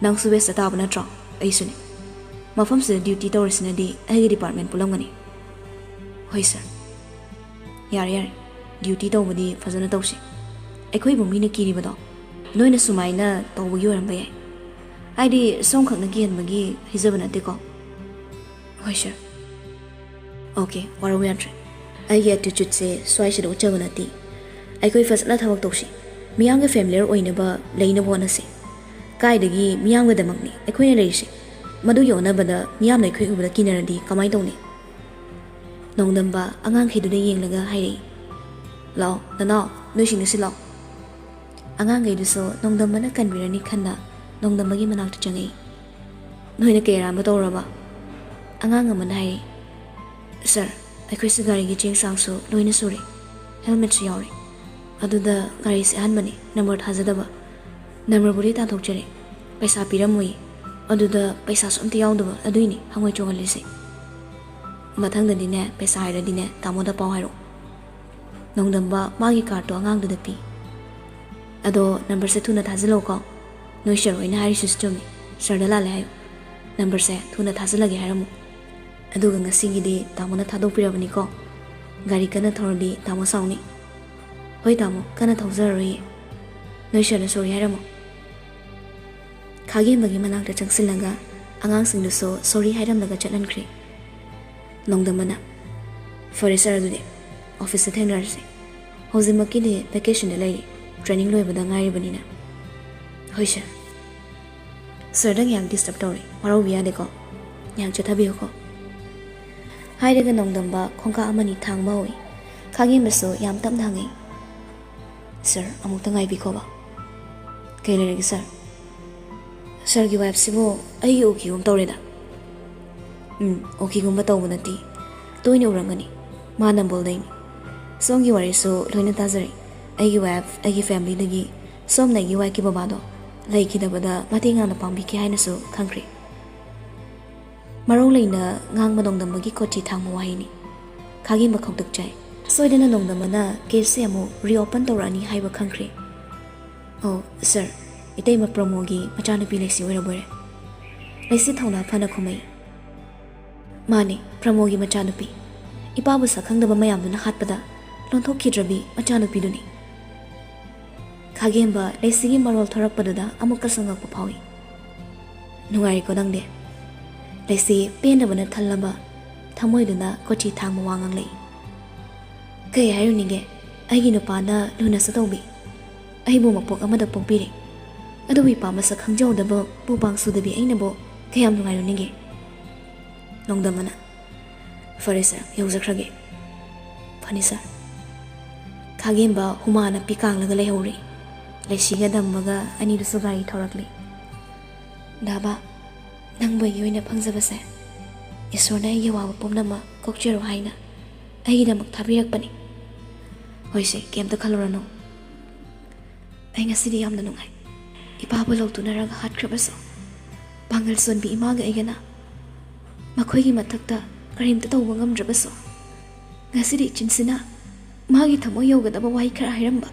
ꯅꯪꯁꯨ west ꯇꯥꯕ ꯅꯠꯇ꯭ꯔꯣ? ꯑꯩꯁꯨꯅꯤ꯫ ꯃꯐꯝꯁꯤꯗ duty ꯇꯧꯔꯤꯁꯤꯅꯗꯤ ꯑꯩꯒꯤ department ꯄꯨꯜꯂꯝꯒꯅꯤ꯫" "ꯍꯣꯏ, sir꯫" "ꯌꯥꯔꯦ, ꯌꯥꯔꯦ꯫ Duty ꯇꯧꯕꯗꯤ ꯐꯖꯅ ꯇꯧꯁꯤ꯫ ꯑꯩꯈꯣꯏꯕꯨ ꯃꯤꯅ ꯀꯤꯔꯤꯕꯗꯣ ꯅꯣꯏꯅ ꯁꯨꯃꯥꯏꯅ ꯇꯧꯕꯒꯤ ꯑꯣꯏꯔꯝꯕ ꯌꯥꯏ꯫ ꯍꯥꯏꯗꯤ, ꯁꯣꯝꯈꯛꯅ ꯀꯤꯍꯟꯕꯒꯤ ꯍꯥꯏꯖꯕ ꯅꯠꯇꯦꯀꯣ꯫" "ꯍꯣꯏ, sir꯫" "Okay, ꯋꯥꯔꯧ ꯌꯥꯗ꯭ꯔꯦ꯫ ꯑꯩꯒꯤ attitude ꯁꯦ ꯁ꯭ꯋꯥꯏꯁꯤꯗ ꯎꯠꯆꯕ ꯅꯠꯇꯦ꯫ ꯑꯩꯈꯣꯏ ꯐꯖꯅ ꯊꯕꯛ ꯇꯧꯁꯤ꯫ ꯃꯤꯌꯥꯝꯒ familiar ꯑꯣꯏꯅꯕ ꯂꯩꯅꯕ ꯍꯣꯠꯅꯁꯤ꯫ ꯀꯥꯏꯗꯒꯤ ꯃꯤꯌꯥꯝꯒꯗꯃꯛꯅꯤ ꯑꯩꯈꯣꯏꯅ ꯂꯩꯔꯤꯁꯦ꯫ ꯃꯗꯨꯒꯤ ꯑꯣꯟꯅꯕꯗ ꯃꯤꯌꯥꯝꯅ ꯑꯩꯈꯣꯏ ꯎꯕꯗ ꯀꯤꯅꯔꯗꯤ ꯀꯃꯥꯏꯅ ꯇꯧꯅꯤ?" ꯅꯣꯡꯗꯝꯕ ꯑꯉꯥꯡꯈꯩꯗꯨꯗ ꯌꯦꯡꯂꯒ ꯍꯥꯏꯔꯛꯏ, "ꯂꯥꯛꯑꯣ, ꯅꯅꯥꯎ, ꯅꯣꯏꯁꯤꯡꯅ ꯁꯤ ꯂꯥꯛꯑꯣ꯫" ꯑꯉꯥꯡꯈꯩꯗꯨꯁꯨ ꯅꯣꯡꯗꯝꯕꯅ ꯀꯟꯕꯤꯔꯅꯤ ꯈꯟꯅ ꯅꯣꯡꯗꯝꯕꯒꯤ ꯃꯅꯥꯛꯇ ꯆꯪꯉꯛꯏ꯫ "ꯅꯣꯏꯅ ꯀꯩ ꯑꯔꯥꯟꯕ ꯇꯧꯔꯕ?" ꯑꯉꯥꯡ ꯑꯃꯅ ꯍꯥꯏꯔꯛꯏ꯫ ꯁꯥꯔ, ꯑꯩꯈꯣꯏꯁꯨ ꯒꯥꯔꯤꯒꯤ ꯆꯦꯡ ꯆꯥꯡꯁꯨ ꯂꯣꯏꯅ ꯁꯨꯔꯦ, ꯍꯦꯜꯃꯦꯠꯁꯨ ꯌꯥꯎꯔꯦ꯫ ꯑꯗꯨꯗ ꯒꯥꯔꯤꯁꯦ ꯑꯍꯟꯕꯅꯤ, ꯅꯝꯕꯔ ꯊꯥꯖꯗꯕ꯫ ꯅꯝꯕꯔꯕꯨꯗꯤ ꯇꯥꯟꯊꯣꯛꯆꯔꯦ, ꯄꯩꯁꯥ ꯄꯤꯔꯝꯃꯣꯏꯌꯦ꯫ ꯑꯗꯨꯗ ꯄꯩꯁꯥꯁꯨ ꯑꯝꯇ ꯌꯥꯎꯗꯕ, ꯑꯗꯨꯏꯅꯤ ꯍꯪꯉꯣꯏ ꯆꯣꯡꯍꯜꯂꯤꯁꯦ꯫ ꯃꯊꯪꯗꯗꯤꯅꯦ, ꯄꯩꯁꯥ ꯍꯥꯏꯔꯗꯤꯅꯦ, ꯇꯥꯃꯣꯗ ꯄꯥꯎ ꯍꯥꯏꯔꯛꯑꯣ꯫ ꯅꯣꯡꯗꯝꯕ ꯃꯥꯒꯤ ꯀꯥꯔꯠꯇꯣ ꯑꯉꯥꯡꯗꯨꯗ ꯄꯤ꯫ "ꯑꯗꯣ ꯅꯝꯕꯔꯁꯦ ꯊꯨꯅ ꯊꯥꯖꯤꯜꯂꯛꯎꯀꯣ꯫ ꯅꯣꯏ ꯁꯥꯔ ꯍꯣꯏꯅ ꯍꯥꯏꯔꯤꯁꯤꯁꯨ ꯆꯨꯝꯃꯤ꯫ ꯁꯥꯔꯗ ꯂꯥꯜꯂꯦ ꯍꯥꯏꯌꯨ꯫ ꯅꯝꯕꯔꯁꯦ ꯊꯨꯅ ꯊꯥꯖꯤꯜꯂꯒꯦ ꯍꯥꯏꯔꯝꯃꯨ꯫ ꯑꯗꯨꯒ ꯉꯁꯤꯒꯤꯗꯤ ꯇꯥꯃꯣꯅ ꯊꯥꯗꯣꯛꯄꯤꯔꯕꯅꯤꯀꯣ꯫ ꯒꯥꯔꯤ ꯀꯟꯅ ꯊꯧꯔꯗꯤ ꯇꯥꯃꯣ ꯁꯥꯎꯅꯤ꯫" "ꯍꯣꯏ ꯇꯥꯃꯣ, ꯀꯟꯅ ꯊꯧꯖꯔꯔꯣꯏꯌꯦ꯫ ꯅꯣꯏ ꯁꯥꯔꯗ ꯁꯣꯔꯤ ꯍꯥꯏꯔꯝꯃꯣ꯫" ꯈꯥꯒꯦꯝꯕꯒꯤ ꯃꯅꯥꯛꯇ ꯆꯪꯁꯤꯜꯂꯒ ꯑꯉꯥꯡꯁꯤꯡꯗꯨꯁꯨ ꯁꯣꯔꯤ ꯍꯥꯏꯔꯝꯂꯒ ꯆꯠꯍꯟꯈ꯭ꯔꯦ꯫ ꯅꯣꯡꯗꯝꯕꯅ, "ꯐꯔꯦ ꯁꯥꯔ, ꯑꯗꯨꯗꯤ ꯑꯣꯐꯤꯁꯇ ꯊꯦꯡꯅꯔꯁꯤ꯫ ꯍꯧꯖꯤꯛꯃꯛꯀꯤꯗꯤ ꯚꯦꯀꯦꯁꯟꯗ ꯂꯩꯔꯤ, ꯇ꯭ꯔꯦꯅꯤꯡ ꯂꯣꯏꯕꯗ ꯉꯥꯏꯔꯤꯕꯅꯤꯅ꯫" "ꯍꯣꯏ ꯁꯥꯔ꯫ ꯁꯥꯔꯗ ꯉꯥꯏꯍꯥꯛ ꯗꯤꯁꯇꯔꯕ ꯇꯧꯔꯦ, ꯋꯥꯔꯧꯕꯤ ꯌꯥꯗꯦꯀꯣ꯫ ꯉꯥꯏꯍꯥꯛ ꯆꯠꯊꯕꯤꯌꯨꯀꯣ꯫" ꯍꯥꯏꯔꯒ ꯅꯣꯡꯗꯝꯕ ꯈꯣꯡꯀꯥꯞ ꯑꯃꯅꯤ ꯊꯥꯡꯕ ꯍꯧꯏ꯫ ꯈꯥꯒꯦꯝꯕꯁꯨ ꯌꯥꯝ ꯇꯞꯅ ꯍꯪꯉꯤ, "ꯁꯥꯔ, ꯑꯃꯨꯛꯇ ꯉꯥꯏꯕꯤꯈꯣꯕ꯫" "ꯀꯩ ꯂꯩꯔꯒꯦ ꯁꯥꯔ?" "ꯁꯥꯔꯒꯤ ꯋꯥꯏꯐꯁꯤꯕꯨ ꯑꯩꯒꯤ ꯎꯈꯤꯒꯨꯝ ꯇꯧꯔꯦꯗ꯫" "ꯎꯝ, ꯎꯈꯤꯒꯨꯝꯕ ꯇꯧꯕ ꯅꯠꯇꯦ, ꯇꯣꯏꯅ ꯎꯔꯝꯒꯅꯤ꯫ ꯃꯥ ꯅꯝꯕꯣꯜꯗꯩꯅꯤ꯫ ꯁꯣꯝꯒꯤ ꯋꯥꯔꯤꯁꯨ ꯂꯣꯏꯅ ꯇꯥꯖꯔꯦ꯫ ꯑꯩꯒꯤ ꯋꯥꯏꯐ, ꯑꯩꯒꯤ ꯐꯦꯃꯤꯂꯤꯗꯒꯤ ꯁꯣꯝꯅ ꯑꯩꯒꯤ ꯋꯥꯏꯐꯀꯤ ꯕꯕꯥꯗꯣ ꯂꯩꯈꯤꯗꯕꯗ ꯃꯇꯦꯡ ꯌꯥꯝꯅ ꯄꯥꯡꯕꯤꯈꯤ ꯍꯥꯏꯅꯁꯨ ꯈꯪꯈ꯭ꯔꯦ꯫" ꯃꯔꯧ ꯂꯩꯅ ꯉꯥꯡꯕ ꯅꯣꯡꯗꯝꯕꯒꯤ ꯀꯣꯆꯤ ꯊꯥꯡꯕ ꯋꯥꯍꯩꯅꯤ꯫ ꯈꯥꯒꯦꯝꯕ ꯈꯧꯇꯛ ꯆꯥꯏ꯫ ꯁꯣꯏꯗꯅ ꯅꯣꯡꯗꯝꯕꯅ ꯀꯦꯁꯁꯦ ꯑꯃꯨꯛ ꯔꯤꯑꯣꯄꯟ ꯇꯧꯔꯛꯑꯅꯤ ꯍꯥꯏꯕ ꯈꯪꯈ꯭ꯔꯦ꯫ "ꯑꯣ ꯁꯥꯔ, ꯏꯇꯩꯃ ꯄ꯭ꯔꯃꯣꯒꯤ ꯃꯆꯥꯅꯨꯄꯤ ꯂꯩꯁꯤ ꯑꯣꯏꯔꯕꯣꯏꯔꯦ꯫" ꯂꯩꯁꯤ ꯊꯧꯅꯥ ꯐꯅ ꯈꯨꯝꯃꯛꯏ꯫ "ꯃꯥꯅꯦ, ꯄ꯭ꯔꯃꯣꯒꯤ ꯃꯆꯥꯅꯨꯄꯤ꯫ ꯏꯄꯥꯕꯨ ꯁꯛꯈꯪꯗꯕ ꯃꯌꯥꯝꯗꯨꯅ ꯍꯥꯠꯄꯗ ꯂꯣꯟꯊꯣꯛꯈꯤꯗ꯭ꯔꯕꯤ ꯃꯆꯥꯅꯨꯄꯤꯗꯨꯅꯤ꯫" ꯈꯥꯒꯦꯝꯕ ꯂꯩꯁꯤꯒꯤ ꯃꯔꯣꯜ ꯊꯣꯔꯛꯄꯗꯨꯗ ꯑꯃꯨꯛꯀꯁꯨ ꯉꯛꯄ ꯐꯥꯎꯏ꯫ "ꯅꯨꯡꯉꯥꯏꯔꯤꯀꯣ ꯅꯪꯗꯤ?" ꯂꯩꯁꯤ ꯄꯦꯟꯗꯕꯅ ꯊꯜꯂꯕ ꯊꯃꯣꯏꯗꯨꯅ ꯀꯣꯆꯤ ꯊꯥꯡꯕ ꯋꯥ ꯉꯥꯡꯂꯛꯏ꯫ "ꯀꯩ ꯍꯥꯏꯔꯨꯅꯤꯒꯦ? ꯑꯩꯒꯤ ꯅꯨꯄꯥꯅ ꯂꯨꯅꯁꯨ ꯇꯧꯕꯤ, ꯑꯩꯕꯨ ꯃꯄꯣꯛ ꯑꯃꯗ ꯄꯣꯛꯄꯤꯔꯦ꯫ ꯑꯗꯨꯕꯨ ꯏꯄꯥ ꯃꯁꯛ ꯈꯪꯖꯍꯧꯗꯕ ꯄꯨ ꯄꯥꯡ ꯁꯨꯗꯕꯤ ꯑꯩꯅꯕꯨ ꯀꯌꯥꯝ ꯅꯨꯡꯉꯥꯏꯔꯨꯅꯤꯒꯦ?" ꯅꯣꯡꯗꯝꯕꯅ, "ꯐꯔꯦ ꯁꯥꯔ, ꯌꯧꯖꯈ꯭ꯔꯒꯦ꯫" "ꯐꯅꯤ ꯁꯥꯔ꯫" ꯈꯥꯒꯦꯝꯕ ꯍꯨꯃꯥꯡꯅ ꯄꯤꯀꯥꯡꯂꯒ ꯂꯩꯍꯧꯔꯦ꯫ ꯂꯩꯁꯤꯒ ꯗꯝꯕꯒ ꯑꯅꯤꯗꯨꯁꯨ ꯒꯥꯔꯤ ꯊꯧꯔꯛꯂꯦ꯫ "ꯗꯥꯕ, ꯅꯪꯕꯨ ꯑꯩꯒꯤ ꯑꯣꯏꯅ ꯐꯪꯖꯕꯁꯦ ꯏꯁꯣꯔꯅ ꯑꯩꯒꯤ ꯑꯋꯥꯕ ꯄꯨꯝꯅꯃꯛ ꯀꯣꯛꯆꯔꯣ ꯍꯥꯏꯅ ꯑꯩꯒꯤꯗꯃꯛ ꯊꯥꯕꯤꯔꯛꯄꯅꯤ꯫ ꯍꯣꯏꯁꯦ, ꯀꯩꯝꯇ ꯈꯜꯂꯨꯔꯅꯨ꯫ ꯑꯩ ꯉꯁꯤꯗꯤ ꯌꯥꯝꯅ ꯅꯨꯡꯉꯥꯏ꯫ ꯏꯄꯥꯕꯨ ꯂꯧꯇꯨꯅꯔꯒ ꯍꯥꯠꯈ꯭ꯔꯕꯁꯨ, ꯄꯥꯡꯒꯜ ꯁꯣꯟꯕꯤ ꯏꯃꯥꯒ ꯑꯩꯒꯅ ꯃꯈꯣꯏꯒꯤ ꯃꯊꯛꯇ ꯀꯔꯤꯝꯇ ꯇꯧꯕ ꯉꯝꯗ꯭ꯔꯕꯁꯨ, ꯉꯁꯤꯗꯤ ꯏꯆꯤꯟꯁꯤꯅ ꯃꯥꯒꯤ ꯊꯃꯣꯏ ꯌꯧꯒꯗꯕ ꯋꯥꯍꯩ ꯈꯔ ꯍꯥꯏꯔꯝꯕ,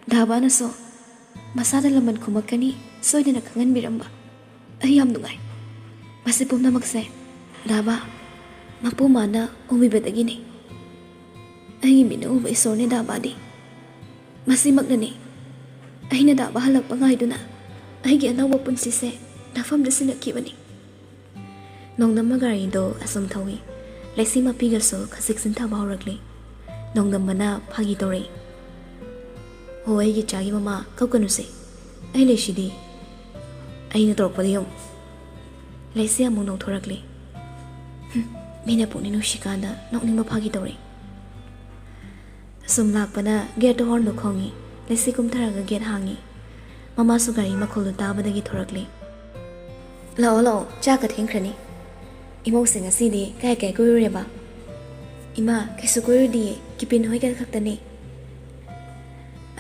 ꯗꯥꯕꯥꯅꯁꯨ ꯃꯁꯥꯗ ꯂꯃꯟ ꯈꯨꯝꯃꯛꯀꯅꯤ ꯁꯣꯏꯗꯅ ꯈꯪꯍꯟꯕꯤꯔꯝꯕ, ꯑꯩ ꯌꯥꯝ ꯅꯨꯡꯉꯥꯏ꯫ ꯃꯁꯤ ꯄꯨꯝꯅꯃꯛꯁꯦ ꯗꯥꯕꯥ ꯃꯄꯨ ꯃꯥꯅ ꯎꯕꯤꯕꯗꯒꯤꯅꯤ꯫ ꯑꯩꯒꯤ ꯃꯤꯠꯅ ꯎꯕ ꯏꯁꯣꯔꯅꯤ ꯗꯥꯕꯥꯗꯤ꯫ ꯃꯁꯤꯃꯛꯅꯅꯤ ꯑꯩꯅ ꯗꯥꯕꯥ ꯍꯜꯂꯛꯄ ꯉꯥꯏꯗꯨꯅ ꯑꯩꯒꯤ ꯑꯅꯧꯕ ꯄꯨꯟꯁꯤꯁꯦ ꯅꯐꯝꯗ ꯁꯤꯟꯅꯈꯤꯕꯅꯤ꯫ ꯅꯣꯡꯗꯝꯕ ꯒꯥꯔꯤꯗꯣ ꯑꯁꯨꯝ ꯊꯧꯏ꯫ ꯂꯩꯁꯤ ꯃꯄꯤꯒꯁꯨ ꯈꯖꯤꯛ ꯆꯤꯟꯊꯕ ꯍꯧꯔꯛꯂꯤ꯫ ꯅꯣꯡꯗꯝꯕꯅ ꯐꯥꯒꯤ ꯇꯧꯔꯛꯏ꯫ "ꯍꯣ, ꯑꯩꯒꯤ ꯏꯆꯥꯒꯤ ꯃꯃꯥ, ꯀꯞꯀꯅꯨꯁꯦ꯫ ꯑꯩ ꯂꯩꯁꯤꯗꯤ꯫ ꯑꯩꯅ ꯇꯧꯔꯛꯄꯗ ꯌꯦꯡꯉꯨ꯫" ꯂꯩꯁꯤ ꯑꯃꯨꯛ ꯅꯣꯛꯊꯣꯔꯛꯂꯤ꯫ ꯍꯨꯝ, ꯃꯤꯅ ꯄꯨꯛꯅꯤꯡ ꯅꯨꯡꯁꯤꯀꯥꯟꯗ ꯅꯣꯛꯅꯤꯡꯕ ꯐꯥꯒꯤ ꯇꯧꯔꯛꯏ꯫ ꯁꯨꯝ ꯂꯥꯛꯄꯅ ꯒꯦꯠꯇ ꯍꯣꯔꯟꯗꯣ ꯈꯣꯡꯉꯤ꯫ ꯂꯩꯁꯤ ꯀꯨꯝꯊꯔꯒ ꯒꯦꯠ ꯍꯥꯡꯉꯤ꯫ ꯃꯃꯥꯁꯨ ꯒꯥꯔꯤ ꯃꯈꯣꯜꯗꯨ ꯇꯥꯕꯗꯒꯤ ꯊꯣꯔꯛꯂꯤ꯫ "ꯂꯥꯛꯑꯣ, ꯂꯥꯛꯑꯣ, ꯆꯥꯛꯀ ꯊꯦꯡꯈ꯭ꯔꯅꯤ꯫ ꯏꯃꯧꯁꯦ ꯉꯁꯤꯗꯤ ꯀꯥꯏ ꯀꯥꯏ ꯀꯣꯏꯔꯨꯔꯦꯕ?" "ꯏꯃꯥ, ꯀꯩꯁꯨ ꯀꯣꯏꯔꯨꯗꯤꯌꯦ, ꯀꯤꯄꯤꯟ ꯍꯣꯏꯒ ꯈꯛꯇꯅꯤ꯫"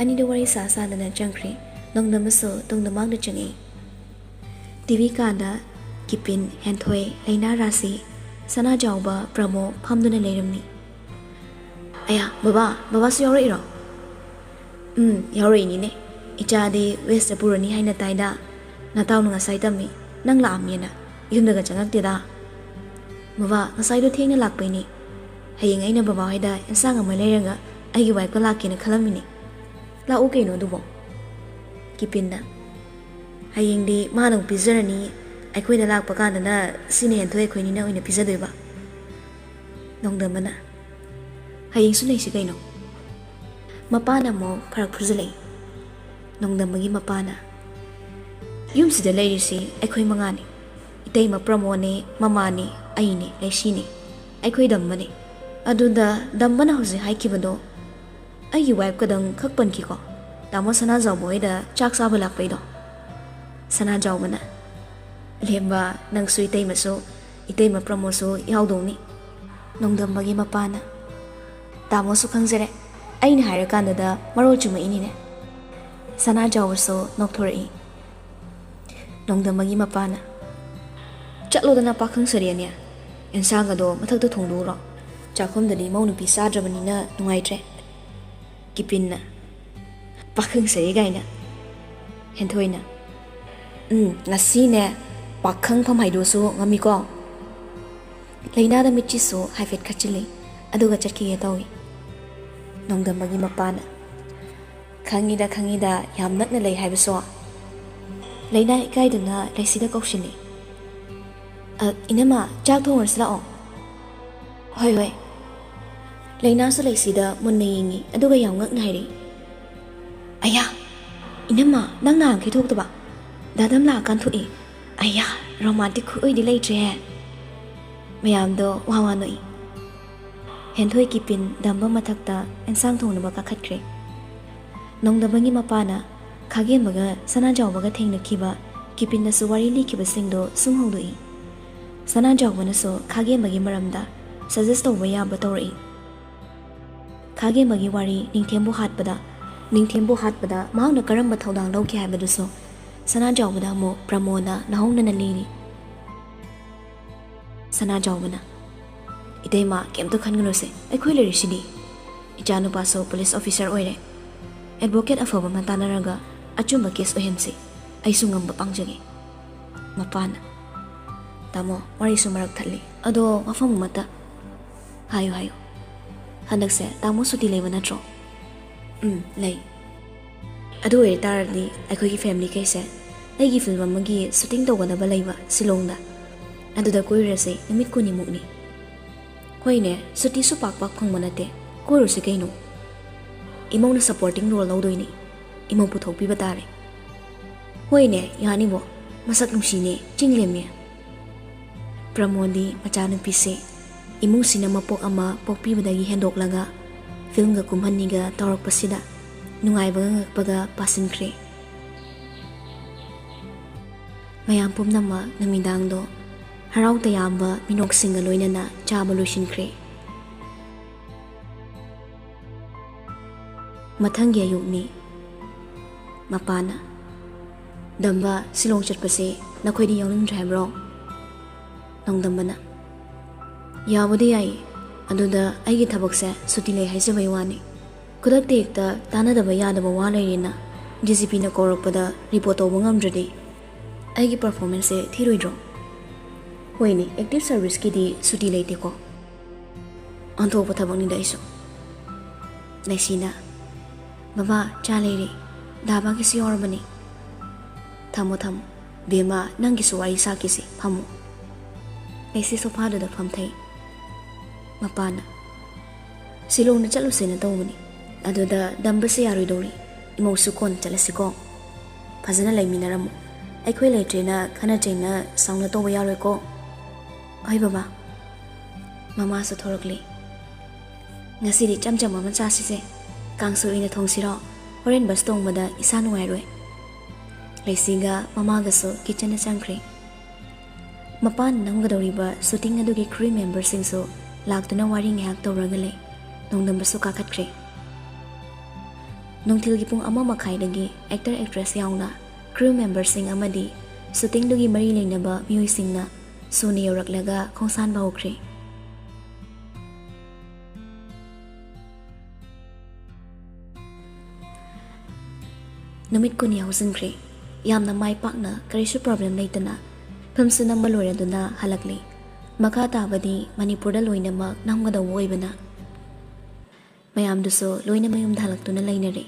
ꯑꯅꯤꯗꯨ ꯋꯥꯔꯤ ꯁꯥ ꯁꯥꯗꯅ ꯆꯪꯈ꯭ꯔꯦ꯫ ꯅꯣꯡꯗꯝꯕꯁꯨ ꯇꯨꯡꯗ ꯃꯥꯡꯗ ꯆꯪꯉꯛꯏ꯫ ꯇꯤ ꯚꯤ ꯀꯥꯗ ꯀꯤꯄꯤꯟ, ꯍꯦꯟꯊꯣꯏ, ꯂꯩꯅꯥ, ꯔꯥꯁꯤ, ꯁꯅꯥꯖꯥꯎꯕ, ꯄ꯭ꯔꯃꯣ ꯐꯝꯗꯨꯅ ꯂꯩꯔꯝꯃꯤ꯫ "ꯑꯌꯥ, ꯕꯕꯥ, ꯕꯕꯥꯁꯨ ꯌꯥꯎꯔꯛꯏꯔꯣ?" "ꯎꯝ, ꯌꯥꯎꯔꯛꯏꯅꯤꯅꯦ꯫ ꯏꯆꯥꯗꯤ ꯋꯦꯁꯇ ꯄꯨꯔꯅꯤ ꯍꯥꯏꯅ ꯇꯥꯏꯗ꯫ ꯅꯇꯥꯎꯅ ꯉꯁꯥꯏ ꯇꯝꯃꯤ, ꯅꯪ ꯂꯥꯛꯑꯝꯃꯦꯅ꯫ ꯌꯨꯝꯗꯒ ꯆꯪꯉꯛꯇꯦꯗ꯫" "ꯕꯕꯥ, ꯉꯁꯥꯏꯗꯣ ꯊꯦꯡꯅ ꯂꯥꯛꯄꯩꯅꯦ꯫ ꯍꯌꯦꯡ ꯑꯩꯅ ꯕꯕꯥ ꯍꯣꯏꯗ ꯑꯦꯟꯁꯥꯡ ꯑꯃ ꯂꯩꯔꯒ ꯑꯩꯒꯤ ꯋꯥꯏꯐꯀ ꯂꯥꯛꯀꯦꯅ ꯈꯜꯂꯝꯃꯤꯅꯦ꯫" "ꯂꯥꯛꯎ ꯀꯩꯅꯣ ꯑꯗꯨꯕꯣ꯫" ꯀꯤꯄꯤꯟꯅ, "ꯍꯌꯦꯡꯗꯤ ꯃꯥꯅ ꯑꯃꯨꯛ ꯄꯤꯖꯔꯅꯤ, ꯑꯩꯈꯣꯏꯗ ꯂꯥꯛꯄ ꯀꯥꯟꯗꯅ ꯁꯤꯅ ꯍꯦꯟꯊꯣꯏ ꯑꯩꯈꯣꯏꯅꯤꯅ ꯑꯣꯏꯅ ꯄꯤꯖꯗꯣꯏꯕ꯫" ꯅꯣꯡꯗꯝꯕꯅ, "ꯍꯌꯦꯡꯁꯨ ꯂꯩꯁꯤ ꯀꯩꯅꯣ꯫" ꯃꯄꯥꯅ ꯑꯃꯨꯛ ꯐꯔꯛ ꯐꯨꯖꯜꯂꯛꯏ꯫ ꯅꯣꯡꯗꯝꯕꯒꯤ ꯃꯄꯥꯅ, "ꯌꯨꯝꯁꯤꯗ ꯂꯩꯔꯤꯁꯤ ꯑꯩꯈꯣꯏ ꯃꯉꯥꯅꯤ꯫ ꯏꯇꯩꯃ ꯄ꯭ꯔꯃꯣꯅꯦ, ꯃꯃꯥꯅꯦ, ꯑꯩꯅꯦ, ꯂꯩꯁꯤꯅꯦ, ꯑꯩꯈꯣꯏ ꯗꯝꯕꯅꯦ꯫ ꯑꯗꯨꯗ ꯗꯝꯕꯅ ꯍꯧꯖꯤꯛ ꯍꯥꯏꯈꯤꯕꯗꯣ, ꯑꯩꯒꯤ ꯋꯥꯏꯐꯀꯗꯪ ꯈꯛ ꯄꯟꯈꯤꯀꯣ, ꯇꯥꯃꯣ ꯁꯅꯥꯖꯥꯎꯕ ꯍꯣꯏꯗ ꯆꯥꯛ ꯆꯥꯕ ꯂꯥꯛꯄꯩꯗꯣ꯫" ꯁꯅꯥꯖꯥꯎꯕꯅ, "ꯂꯦꯝꯕ, ꯅꯪꯁꯨ ꯏꯇꯩꯃꯁꯨ ꯏꯇꯩꯃ ꯄ꯭ꯔꯃꯣꯗꯁꯨ ꯌꯥꯎꯗꯧꯅꯤ꯫ ꯅꯣꯡꯗꯝꯕꯒꯤ ꯃꯄꯥꯅ, "ꯇꯥꯃꯣꯁꯨ ꯈꯪꯖꯔꯦ, ꯑꯩꯅ ꯍꯥꯏꯔꯀꯥꯟꯗꯗ ꯃꯔꯣꯜ ꯆꯨꯝꯃꯛꯏꯅꯤꯅꯦ꯫" ꯁꯅꯥꯖꯥꯎꯕꯁꯨ ꯅꯣꯛꯊꯣꯔꯛꯏ꯫ ꯅꯣꯡꯗꯝꯕꯒꯤ ꯃꯄꯥꯅ, "ꯆꯠꯂꯣꯗꯅ ꯄꯥꯈꯪ ꯁꯔꯤ ꯑꯅꯤ, ꯑꯦꯟꯁꯥꯡ ꯑꯗꯣ ꯃꯊꯛꯇ ꯊꯣꯡꯗꯣꯛꯎꯔꯣ꯫ ꯆꯥꯛꯈꯨꯝꯗꯗꯤ ꯃꯧ ꯅꯨꯄꯤ ꯆꯥꯗ꯭ꯔꯕꯅꯤꯅ ꯅꯨꯡꯉꯥꯏꯇ꯭ꯔꯦ꯫" ꯀꯤꯄꯤꯟꯅ, "ꯄꯥꯈꯪ ꯁꯔꯤ ꯀꯥꯏꯅ꯫" ꯍꯦꯟꯊꯣꯏꯅ, "ꯎꯝ, ꯉꯁꯤꯅꯦ ꯄꯥꯈꯪꯐꯝ ꯍꯥꯏꯗꯣꯛꯑꯁꯨ ꯉꯝꯃꯤꯀꯣ꯫" ꯂꯩꯅꯥꯗ ꯃꯤꯠꯆꯤꯁꯨ ꯍꯥꯏꯐꯦꯠ ꯈꯠꯆꯤꯜꯂꯤ, ꯑꯗꯨꯒ ꯆꯠꯈꯤꯒꯦ ꯇꯧꯏ꯫ ꯅꯣꯡꯗꯝꯕꯒꯤ ꯃꯄꯥꯅ, "ꯈꯪꯉꯤꯗ, ꯈꯪꯉꯤꯗ, ꯌꯥꯝ ꯅꯛꯅ ꯂꯩ ꯍꯥꯏꯕꯁꯨ꯫" ꯂꯩꯅꯥ ꯏꯀꯥꯏꯗꯨꯅ ꯂꯩꯁꯤꯗ ꯀꯧꯁꯤꯜꯂꯤ꯫ "ꯑ, ꯏꯅꯝꯃ, ꯆꯥꯛ ꯊꯣꯡꯉꯨꯔꯁꯤ ꯂꯥꯛꯑꯣ꯫" "ꯍꯣꯏ, ꯍꯣꯏ꯫" ꯂꯩꯅꯥꯁꯨ ꯂꯩꯁꯤꯗ ꯃꯨꯟꯅ ꯌꯦꯡꯉꯤ, ꯑꯗꯨꯒ ꯌꯥꯝ ꯉꯛꯅ ꯍꯥꯏꯔꯛꯏ, "ꯑꯌꯥ, ꯏꯅꯝꯃ, ꯅꯪ ꯅꯍꯥꯟꯈꯩ ꯊꯣꯛꯇꯕ? ꯗꯥꯗꯝ ꯂꯥꯛꯑꯀꯥꯟ ꯊꯣꯛꯏ꯫ ꯑꯌꯥ, ꯔꯣꯃꯥꯟꯇꯤꯛ ꯈꯨꯑꯣꯏꯗꯤ ꯂꯩꯇ꯭ꯔꯦꯍꯦ꯫" ꯃꯌꯥꯝꯗꯣ ꯋꯥ ꯋꯥ ꯅꯣꯛꯏ꯫ ꯍꯦꯟꯊꯣꯏ ꯀꯤꯄꯤꯟ ꯗꯝꯕ ꯃꯊꯛꯇ ꯑꯦꯟꯁꯥꯡ ꯊꯣꯡꯅꯕ ꯀꯥꯈꯠꯈ꯭ꯔꯦ꯫ ꯅꯣꯡꯗꯝꯕꯒꯤ ꯃꯄꯥꯅ ꯈꯥꯒꯦꯝꯕꯒ ꯁꯅꯥꯖꯥꯎꯕꯒ ꯊꯦꯡꯅꯈꯤꯕ, ꯀꯤꯄꯤꯟꯗꯁꯨ ꯋꯥꯔꯤ ꯂꯤꯈꯤꯕꯁꯤꯡꯗꯣ ꯁꯨꯝ ꯍꯧꯗꯣꯛꯏ꯫ ꯁꯅꯥꯖꯥꯎꯕꯅꯁꯨ ꯈꯥꯒꯦꯝꯕꯒꯤ ꯃꯔꯝꯗ suggest ꯇꯧꯕ ꯌꯥꯕ ꯇꯧꯔꯛꯏ꯫ ꯈꯥꯒꯦꯝꯕꯒꯤ ꯋꯥꯔꯤ ꯅꯤꯡꯊꯦꯝꯕꯨ ꯍꯥꯠꯄꯗ, ꯅꯤꯡꯊꯦꯝꯕꯨ ꯍꯥꯠꯄꯗ ꯃꯍꯥꯛꯅ ꯀꯔꯝꯕ ꯊꯧꯗꯥꯡ ꯂꯧꯈꯤ ꯍꯥꯏꯕꯗꯨꯁꯨ ꯁꯅꯥꯖꯥꯎꯕꯗ ꯑꯃꯨꯛ ꯄ꯭ꯔꯃꯣꯗꯅ ꯅꯧꯍꯧꯅꯅ ꯂꯤꯔꯤ꯫ ꯁꯅꯥꯖꯥꯎꯕꯅ, "ꯏꯇꯩꯃ, ꯀꯩꯝꯇ ꯈꯟꯒꯅꯨꯁꯦ, ꯑꯩꯈꯣꯏ ꯂꯩꯔꯤꯁꯤꯗꯤ꯫ ꯏꯆꯥꯅꯨꯄꯥꯁꯨ police officer ꯑꯣꯏꯔꯦ꯫ Advocate ꯑꯐꯕ ꯑꯃ ꯇꯥꯟꯅꯔꯒ ꯑꯆꯨꯝꯕ case ꯑꯣꯏꯍꯟꯁꯤ꯫ ꯑꯩꯁꯨ ꯉꯝꯕ ꯄꯥꯡꯖꯒꯦ꯫" ꯃꯄꯥꯅ, "ꯇꯥꯃꯣ, ꯋꯥꯔꯤꯁꯨ ꯃꯔꯛ ꯊꯠꯂꯤ, ꯑꯗꯣ ꯋꯥꯐꯝ ꯑꯃꯇ ꯍꯥꯏꯌꯨ, ꯍꯥꯏꯌꯨ꯫ ꯍꯟꯗꯛꯁꯦ ꯇꯥꯃꯣ ꯁꯨꯇꯤ ꯂꯩꯕ ꯅꯠꯇ꯭ꯔꯣ?" "ꯎꯝ, ꯂꯩ꯫" "ꯑꯗꯨ ꯑꯣꯏꯇꯥꯔꯗꯤ ꯑꯩꯈꯣꯏꯒꯤ family ꯈꯩꯁꯦ ꯑꯩꯒꯤ film ꯑꯃꯒꯤ shooting ꯇꯧꯒꯗꯕ ꯂꯩꯕ ꯁꯤꯂꯣꯡꯗ, ꯑꯗꯨꯗ ꯀꯣꯏꯔꯨꯔꯁꯦ, ꯅꯨꯃꯤꯠ ꯀꯨꯟꯅꯤꯃꯨꯛꯅꯤ꯫" "ꯍꯣꯏꯅꯦ, ꯁꯨꯇꯤꯁꯨ ꯄꯥꯛ ꯄꯥꯛ ꯐꯪꯕ ꯅꯠꯇꯦ, ꯀꯣꯏꯔꯨꯁꯤ ꯀꯩꯅꯣ꯫ ꯏꯃꯧꯅ supporting role ꯂꯧꯗꯣꯏꯅꯤ, ꯏꯃꯧ ꯄꯨꯊꯣꯛꯄꯤꯕ ꯇꯥꯔꯦ꯫" "ꯍꯣꯏꯅꯦ, ꯌꯥꯅꯤꯕꯣ, ꯃꯁꯛ ꯅꯨꯡꯁꯤꯅꯦ, ꯆꯤꯡ ꯂꯦꯝꯃꯦ꯫" ꯄ꯭ꯔꯃꯣꯗꯤ ꯃꯆꯥꯅꯨꯄꯤꯁꯦ ꯏꯃꯨꯡꯁꯤꯅ ꯃꯄꯣꯛ ꯑꯃ ꯄꯣꯛꯄꯤꯕꯗꯒꯤ ꯍꯦꯟꯗꯣꯛꯂꯒ filmꯒ ꯀꯨꯝꯍꯟꯅꯤꯒ ꯇꯧꯔꯛꯄꯁꯤꯗ ꯅꯨꯡꯉꯥꯏꯕꯒ ꯉꯛꯄꯒ ꯄꯥꯁꯤꯟꯈ꯭ꯔꯦ꯫ ꯃꯌꯥꯝ ꯄꯨꯝꯅꯃꯛ ꯅꯨꯃꯤꯗꯥꯡꯗꯣ ꯍꯔꯥꯎ ꯇꯌꯥꯝꯕ ꯃꯤꯅꯣꯛꯁꯤꯡꯒ ꯂꯣꯏꯅꯅ ꯆꯥꯕ ꯂꯣꯏꯁꯤꯟꯈ꯭ꯔꯦ꯫ ꯃꯊꯪꯒꯤ ꯑꯌꯨꯛꯅꯤ꯫ ꯃꯄꯥꯅ, "ꯗꯝꯕ, ꯁꯤꯂꯣꯡ ꯆꯠꯄꯁꯦ ꯅꯈꯣꯏꯗꯤ ꯌꯥꯎꯅꯤꯡꯗ꯭ꯔꯦ ꯍꯥꯏꯕ꯭ꯔꯣ?" ꯅꯣꯡꯗꯝꯕꯅ, "ꯌꯥꯕꯨꯗꯤ ꯌꯥꯏ, ꯑꯗꯨꯗ ꯑꯩꯒꯤ ꯊꯕꯛꯁꯦ ꯁꯨꯇꯤ ꯂꯩ ꯍꯥꯏꯖꯕꯩ ꯋꯥꯅꯤ꯫ ꯈꯨꯗꯛꯇ ꯍꯦꯛꯇ ꯇꯥꯟꯅꯗꯕ ꯌꯥꯗꯕ ꯋꯥ ꯂꯩꯔꯦꯅ ꯗꯤ ꯖꯤ ꯄꯤꯅ ꯀꯧꯔꯛꯄꯗ ꯔꯤꯄꯣꯔꯠ ꯇꯧꯕ ꯉꯝꯗ꯭ꯔꯗꯤ ꯑꯩꯒꯤ ꯄꯔꯐꯣꯔꯃꯦꯟꯁꯁꯦ ꯊꯤꯔꯣꯏꯗ꯭ꯔꯣ?" "ꯍꯣꯏꯅꯦ, ꯑꯦꯛꯇꯤꯚ ꯁꯔꯚꯤꯁꯀꯤꯗꯤ ꯁꯨꯇꯤ ꯂꯩꯇꯦꯀꯣ꯫ ꯑꯣꯟꯊꯣꯛꯄ ꯊꯕꯛꯅꯤꯗ ꯑꯩꯁꯨ꯫" ꯂꯩꯁꯤꯅ, "ꯕꯕꯥ, ꯆꯥ ꯂꯩꯔꯦ, ꯗꯥꯕꯥꯒꯤꯁꯨ ꯌꯥꯎꯔꯕꯅꯤ꯫" "ꯊꯝꯃꯣ, ꯊꯝꯃꯣ꯫ ꯕꯦꯝꯃ, ꯅꯪꯒꯤꯁꯨ ꯋꯥꯔꯤ ꯁꯥꯈꯤꯁꯤ, ꯐꯝꯃꯣ꯫" ꯂꯩꯁꯤ ꯁꯣꯐꯥꯗꯨꯗ ꯐꯝꯊꯩ꯫ ꯃꯄꯥꯅ, "ꯁꯤꯂꯣꯡꯗ ꯆꯠꯂꯨꯁꯦꯅ ꯇꯧꯕꯅꯤ, ꯑꯗꯨꯗ ꯗꯝꯕꯁꯦ ꯌꯥꯔꯣꯏꯗꯧꯔꯤ꯫ ꯏꯃꯧꯁꯨ ꯀꯣꯟꯅ ꯆꯠꯂꯁꯤꯀꯣ꯫ ꯐꯖꯅ ꯂꯩꯃꯤꯟꯅꯔꯝꯃꯣ꯫ ꯑꯩꯈꯣꯏ ꯂꯩꯇ꯭ꯔꯦꯅ ꯈꯠꯅ ꯆꯩꯅ ꯁꯥꯎꯅ ꯇꯧꯕ ꯌꯥꯔꯣꯏꯀꯣ꯫" "ꯍꯣꯏ ꯕꯕꯥ꯫" ꯃꯃꯥꯁꯨ ꯊꯣꯔꯛꯂꯦ꯫ "ꯉꯁꯤꯗꯤ ꯏꯆꯝ ꯆꯝꯕ ꯑꯃ ꯆꯥꯁꯤꯁꯦ꯫ ꯀꯥꯡꯁꯣꯏ ꯑꯣꯏꯅ ꯊꯣꯡꯁꯤꯔꯣ? ꯍꯣꯔꯦꯟ ꯕꯁ ꯇꯣꯡꯕꯗ ꯏꯁꯥ ꯅꯨꯡꯉꯥꯏꯔꯣꯏ꯫" ꯂꯩꯁꯤꯒ ꯃꯃꯥꯒꯁꯨ ꯀꯤꯠꯆꯟꯗ ꯆꯪꯈ꯭ꯔꯦ꯫ ꯃꯄꯥꯟ ꯅꯝꯒꯗꯧꯔꯤꯕ ꯁꯨꯇꯤꯡ ꯑꯗꯨꯒꯤ ꯀ꯭ꯔꯨ ꯃꯦꯝꯕꯔꯁꯤꯡꯁꯨ ꯂꯥꯛꯇꯨꯅ ꯋꯥꯔꯤ ꯉꯥꯏꯍꯥꯛ ꯇꯧꯔꯒ ꯂꯩ꯫ ꯅꯣꯡꯗꯝꯕꯁꯨ ꯀꯥꯈꯠꯈ꯭ꯔꯦ꯫ ꯅꯨꯡꯊꯤꯜꯒꯤ ꯄꯨꯡ ꯑꯃ ꯃꯈꯥꯏꯗꯒꯤ ꯑꯦꯛꯇꯔ ꯑꯦꯛꯇ꯭ꯔꯦꯁ ꯌꯥꯎꯅ ꯀ꯭ꯔꯨ ꯃꯦꯝꯕꯔꯁꯤꯡ ꯑꯃꯗꯤ ꯁꯨꯇꯤꯡꯗꯨꯒꯤ ꯃꯔꯤ ꯂꯩꯅꯕ ꯃꯤꯑꯣꯏꯁꯤꯡꯅ ꯁꯨꯅ ꯌꯧꯔꯛꯂꯒ ꯈꯣꯡꯁꯥꯟꯕ ꯍꯧꯈ꯭ꯔꯦ꯫ ꯅꯨꯃꯤꯠ ꯀꯨꯟꯅꯤ ꯍꯧꯖꯤꯟꯈ꯭ꯔꯦ꯫ ꯌꯥꯝꯅ ꯃꯥꯏ ꯄꯥꯛꯅ, ꯀꯔꯤꯁꯨ ꯄ꯭ꯔꯣꯕ꯭ꯂꯦꯝ ꯂꯩꯇꯅ ꯐꯤꯂꯝꯁꯨ ꯅꯝꯕ ꯂꯣꯏꯔꯗꯨꯅ ꯍꯜꯂꯛꯂꯤ꯫ ꯃꯈꯥ ꯇꯥꯕꯗꯤ ꯃꯅꯤꯄꯨꯔꯗ ꯂꯣꯏꯅꯃꯛ ꯅꯝꯒꯗꯧꯕ ꯑꯣꯏꯕꯅ ꯃꯌꯥꯝꯗꯨꯁꯨ ꯂꯣꯏꯅ ꯃꯌꯨꯝꯗ ꯍꯜꯂꯛꯇꯨꯅ ꯂꯩꯅꯔꯦ꯫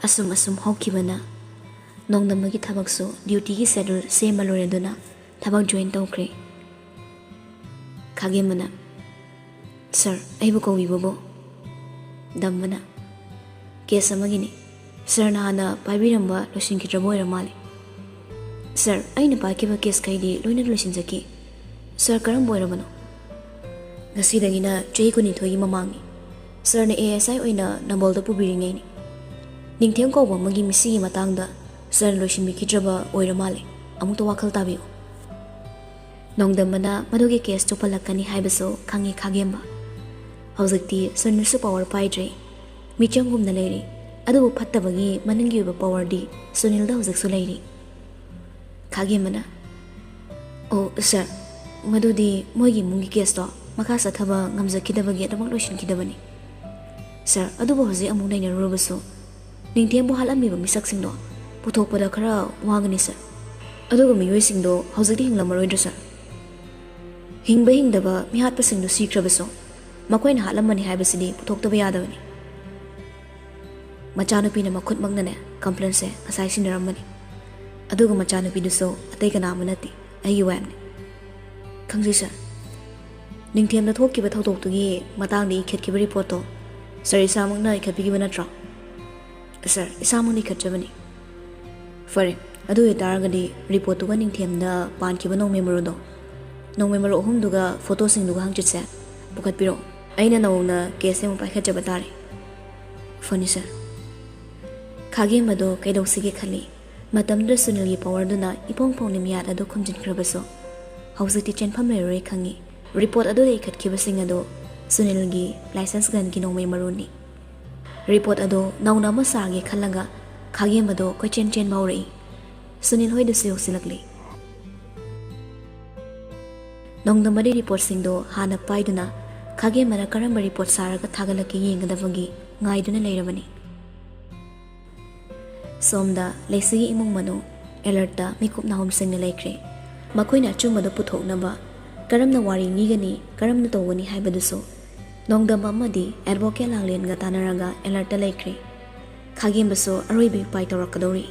ꯑꯁꯨꯝ ꯑꯁꯨꯝ ꯍꯧꯈꯤꯕꯅ ꯅꯣꯡꯗꯝꯕꯒꯤ ꯊꯕꯛꯁꯨ ꯗ꯭ꯌꯨꯇꯤꯒꯤ ꯁꯦꯗ꯭ꯌꯨꯜ ꯁꯦꯝꯕ ꯂꯣꯏꯔꯗꯨꯅ ꯊꯕꯛ ꯖꯣꯏꯟ ꯇꯧꯈ꯭ꯔꯦ꯫ ꯈꯥꯒꯦꯝꯕꯅ, "ꯁꯥꯔ, ꯑꯩꯕꯨ ꯀꯧꯕꯤꯕꯕꯨ?" ꯗꯝꯕꯅ, "ꯀꯦꯁ ꯑꯃꯒꯤꯅꯤ꯫ ꯁꯥꯔꯅ ꯍꯥꯟꯅ ꯄꯥꯏꯕꯤꯔꯝꯕ ꯂꯣꯏꯁꯤꯟꯈꯤꯗ꯭ꯔꯕ ꯑꯣꯏꯔ ꯃꯥꯜꯂꯦ꯫" "ꯁꯥꯔ, ꯑꯩꯅ ꯄꯥꯏꯈꯤꯕ ꯀꯦꯁꯈꯩꯗꯤ ꯂꯣꯏꯅ ꯂꯣꯏꯁꯤꯟꯖꯈꯤ꯫" "ꯁꯥꯔ, ꯀꯔꯝꯕ ꯑꯣꯏꯔꯕꯅꯣ?" "ꯉꯁꯤꯗꯒꯤꯅ ꯆꯍꯤ ꯀꯨꯟꯅꯤꯊꯣꯏꯒꯤ ꯃꯃꯥꯡꯅꯤ꯫ ꯁꯥꯔꯅ ꯑꯦ ꯑꯦꯁ ꯑꯥꯏ ꯑꯣꯏꯅ ꯅꯝꯕꯣꯜꯗ ꯄꯨꯕꯤꯔꯤꯉꯩꯅꯤ꯫ ꯅꯤꯡꯊꯦꯝ ꯀꯧꯕ ꯑꯃꯒꯤ ꯃꯤꯁꯤꯒꯤ ꯃꯇꯥꯡꯗ ꯁꯥꯔꯅ ꯂꯣꯏꯁꯤꯟꯕꯤꯈꯤꯗ꯭ꯔꯕ ꯑꯣꯏꯔ ꯃꯥꯜꯂꯦ꯫ ꯑꯃꯨꯛꯇ ꯋꯥꯈꯜ ꯇꯥꯕꯤꯌꯨ꯫" ꯅꯣꯡꯗꯝꯕꯅ ꯃꯗꯨꯒꯤ ꯀꯦꯁꯇꯨ ꯄꯜꯂꯛꯀꯅꯤ ꯍꯥꯏꯕꯁꯨ ꯈꯪꯉꯤ ꯈꯥꯒꯦꯝꯕ꯫ ꯍꯧꯖꯤꯛꯇꯤ ꯁꯨꯅꯤꯜꯁꯨ ꯄꯋꯥꯔ ꯄꯥꯏꯗ꯭ꯔꯦ, ꯃꯤꯆꯪꯒꯨꯝꯅ ꯂꯩꯔꯤ꯫ ꯑꯗꯨꯕꯨ ꯐꯠꯇꯕꯒꯤ ꯃꯅꯤꯡꯒꯤ ꯑꯣꯏꯕ ꯄꯋꯥꯔꯗꯤ ꯁꯨꯅꯤꯜꯗ ꯍꯧꯖꯤꯛꯁꯨ ꯂꯩꯔꯤ꯫ ꯈꯥꯒꯦꯝꯕꯅ, "ꯑꯣ ꯁꯥꯔ, ꯃꯗꯨꯗꯤ ꯃꯣꯏꯒꯤ ꯏꯃꯨꯡꯒꯤ ꯀꯦꯁꯇꯣ ꯃꯈꯥ ꯆꯠꯊꯕ ꯉꯝꯖꯈꯤꯗꯕꯒꯤ ꯑꯗꯨꯃꯛ ꯂꯣꯏꯁꯤꯟꯈꯤꯗꯕꯅꯤ꯫ ꯁꯥꯔ, ꯑꯗꯨꯕꯨ ꯍꯧꯖꯤꯛ ꯑꯃꯨꯛ ꯅꯩꯅꯔꯨꯔꯕꯁꯨ ꯅꯤꯡꯊꯦꯝꯕꯨ ꯍꯥꯠꯂꯝꯃꯤꯕ ꯃꯤꯁꯛꯁꯤꯡꯗꯣ ꯄꯨꯊꯣꯛꯄꯗ ꯈꯔ ꯋꯥꯒꯅꯤ ꯁꯥꯔ꯫ ꯑꯗꯨꯒ ꯃꯤꯑꯣꯏꯁꯤꯡꯗꯣ ꯍꯧꯖꯤꯛꯇꯤ ꯍꯤꯡꯂꯝꯃꯔꯣꯏꯗ꯭ꯔꯥ ꯁꯥꯔ? ꯍꯤꯡꯕ ꯍꯤꯡꯗꯕ ꯃꯤꯍꯥꯠꯄꯁꯤꯡꯗꯨ ꯁꯤꯈ꯭ꯔꯕꯁꯨ ꯃꯈꯣꯏꯅ ꯍꯥꯠꯂꯝꯃꯅꯤ ꯍꯥꯏꯕꯁꯤꯗꯤ ꯄꯨꯊꯣꯛꯇꯕ ꯌꯥꯗꯕꯅꯤ꯫" ꯃꯆꯥꯅꯨꯄꯤꯅ ꯃꯈꯨꯠꯃꯛꯅꯅꯦ ꯀꯝꯄ꯭ꯂꯦꯟꯁꯦ ꯉꯁꯥꯏ ꯁꯤꯟꯅꯔꯝꯕꯅꯤ꯫ ꯑꯗꯨꯒ ꯃꯆꯥꯅꯨꯄꯤꯗꯨꯁꯨ ꯑꯇꯩ ꯀꯅꯥ ꯑꯃ ꯅꯠꯇꯦ, ꯑꯩꯒꯤ ꯋꯥꯏꯐꯅꯤ꯫ ꯈꯪꯖꯩ ꯁꯥꯔ꯫ ꯅꯤꯡꯊꯦꯝꯗ ꯊꯣꯛꯈꯤꯕ ꯊꯧꯗꯣꯛꯇꯨꯒꯤ ꯃꯇꯥꯡꯗ ꯏꯈꯠꯈꯤꯕ ꯔꯤꯄꯣꯔꯠꯇꯣ ꯁꯥꯔ ꯏꯁꯥꯃꯛꯅ ꯏꯈꯠꯄꯤꯈꯤꯕ ꯅꯠꯇ꯭ꯔꯣ? ꯁꯥꯔ, ꯏꯁꯥꯃꯛꯅ ꯏꯈꯠꯆꯕꯅꯤ꯫ ꯐꯔꯦ, ꯑꯗꯨ ꯑꯣꯏꯇꯥꯔꯒꯗꯤ ꯔꯤꯄꯣꯔꯠꯇꯨꯒ ꯅꯤꯡꯊꯦꯝꯗ ꯄꯥꯟꯈꯤꯕ ꯅꯣꯡꯃꯩ ꯃꯔꯨꯗꯣ, ꯅꯣꯡꯃꯩ ꯃꯔꯨ ꯑꯍꯨꯝꯗꯨꯒ ꯐꯣꯇꯣꯁꯤꯡꯗꯨꯒ ꯍꯪꯆꯤꯠꯁꯦ ꯄꯨꯈꯠꯄꯤꯔꯛꯑꯣ꯫ ꯑꯩꯅ ꯅꯧꯅ ꯀꯦꯁꯁꯦ ꯑꯃꯨꯛ ꯄꯥꯏꯈꯠꯆꯕ ꯇꯥꯔꯦ꯫ ꯐꯅꯤ ꯁꯥꯔ꯫ ꯈꯥꯒꯦꯝꯕꯗꯣ ꯀꯩꯗꯧꯁꯤꯒꯦ ꯈꯜꯂꯤ꯫ ꯃꯇꯝꯗꯨꯗ ꯁꯨꯅꯤꯜꯒꯤ ꯄꯋꯥꯔꯗꯨꯅ ꯏꯄꯣꯡ ꯄꯣꯡꯅ ꯃꯤꯌꯥꯠ ꯑꯗꯨ ꯈꯨꯝꯖꯤꯟꯈ꯭ꯔꯕꯁꯨ ꯍꯧꯖꯤꯛꯇꯤ ꯆꯦꯟꯐꯝ ꯂꯩꯔꯔꯣꯏ ꯈꯪꯉꯤ꯫ ꯔꯤꯄꯣꯔꯠ ꯑꯗꯨꯗ ꯏꯈꯠꯈꯤꯕꯁꯤꯡ ꯑꯗꯨ ꯁꯨꯅꯤꯜꯒꯤ ꯂꯥꯏꯁꯦꯟꯁ ꯒꯟꯒꯤ ꯅꯣꯡꯃꯩ ꯃꯔꯨꯅꯤ꯫ ꯔꯤꯄꯣꯔꯠ ꯑꯗꯨ ꯅꯧꯅ ꯑꯃ ꯁꯥꯒꯦ ꯈꯜꯂꯒ ꯈꯥꯒꯦꯝꯕꯗꯣ ꯀꯣꯏꯆꯦꯟ ꯆꯦꯟꯕ ꯍꯧꯔꯛꯏ꯫ ꯁꯨꯅꯤꯜ ꯍꯣꯏꯗꯁꯨ ꯌꯧꯁꯤꯜꯂꯛꯂꯤ꯫ ꯅꯣꯡꯗꯝꯕꯗꯤ ꯔꯤꯄꯣꯔꯠꯁꯤꯡꯗꯨ ꯍꯥꯟꯅ ꯄꯥꯏꯗꯨꯅ ꯈꯥꯒꯦꯝꯕꯅ ꯀꯔꯝꯕ ꯔꯤꯄꯣꯔꯠ ꯁꯥꯔꯒ ꯊꯥꯒꯠꯂꯛꯀꯦ ꯌꯦꯡꯒꯗꯕꯒꯤ ꯉꯥꯏꯗꯨꯅ ꯂꯩꯔꯕꯅꯤ꯫ ꯁꯣꯝꯗ ꯂꯩꯁꯤꯒꯤ ꯏꯃꯨꯡ ꯃꯅꯨꯡ ꯑꯦꯂꯔꯠꯇ ꯃꯤꯀꯨꯞ ꯅꯥꯍꯨꯝꯁꯤꯡꯅ ꯂꯩꯈ꯭ꯔꯦ꯫ ꯃꯈꯣꯏꯅ ꯑꯆꯨꯝꯕꯗꯨ ꯄꯨꯊꯣꯛꯅꯕ ꯀꯔꯝꯅ ꯋꯥꯔꯤ ꯂꯤꯒꯅꯤ, ꯀꯔꯝꯅ ꯇꯧꯒꯅꯤ ꯍꯥꯏꯕꯗꯨꯁꯨ ꯅꯣꯡꯗꯝꯕ ꯑꯃꯗꯤ ꯑꯦꯗꯚꯣꯀꯦꯠ ꯂꯥꯡꯂꯦꯟꯒ ꯇꯥꯟꯅꯔꯒ ꯑꯦꯂꯔꯠꯇ ꯂꯩꯈ꯭ꯔꯦ꯫ ꯈꯥꯒꯦꯝꯕꯁꯨ ꯑꯔꯣꯏꯕ ꯎꯄꯥꯏ ꯇꯧꯔꯛꯀꯗꯧꯔꯤ꯫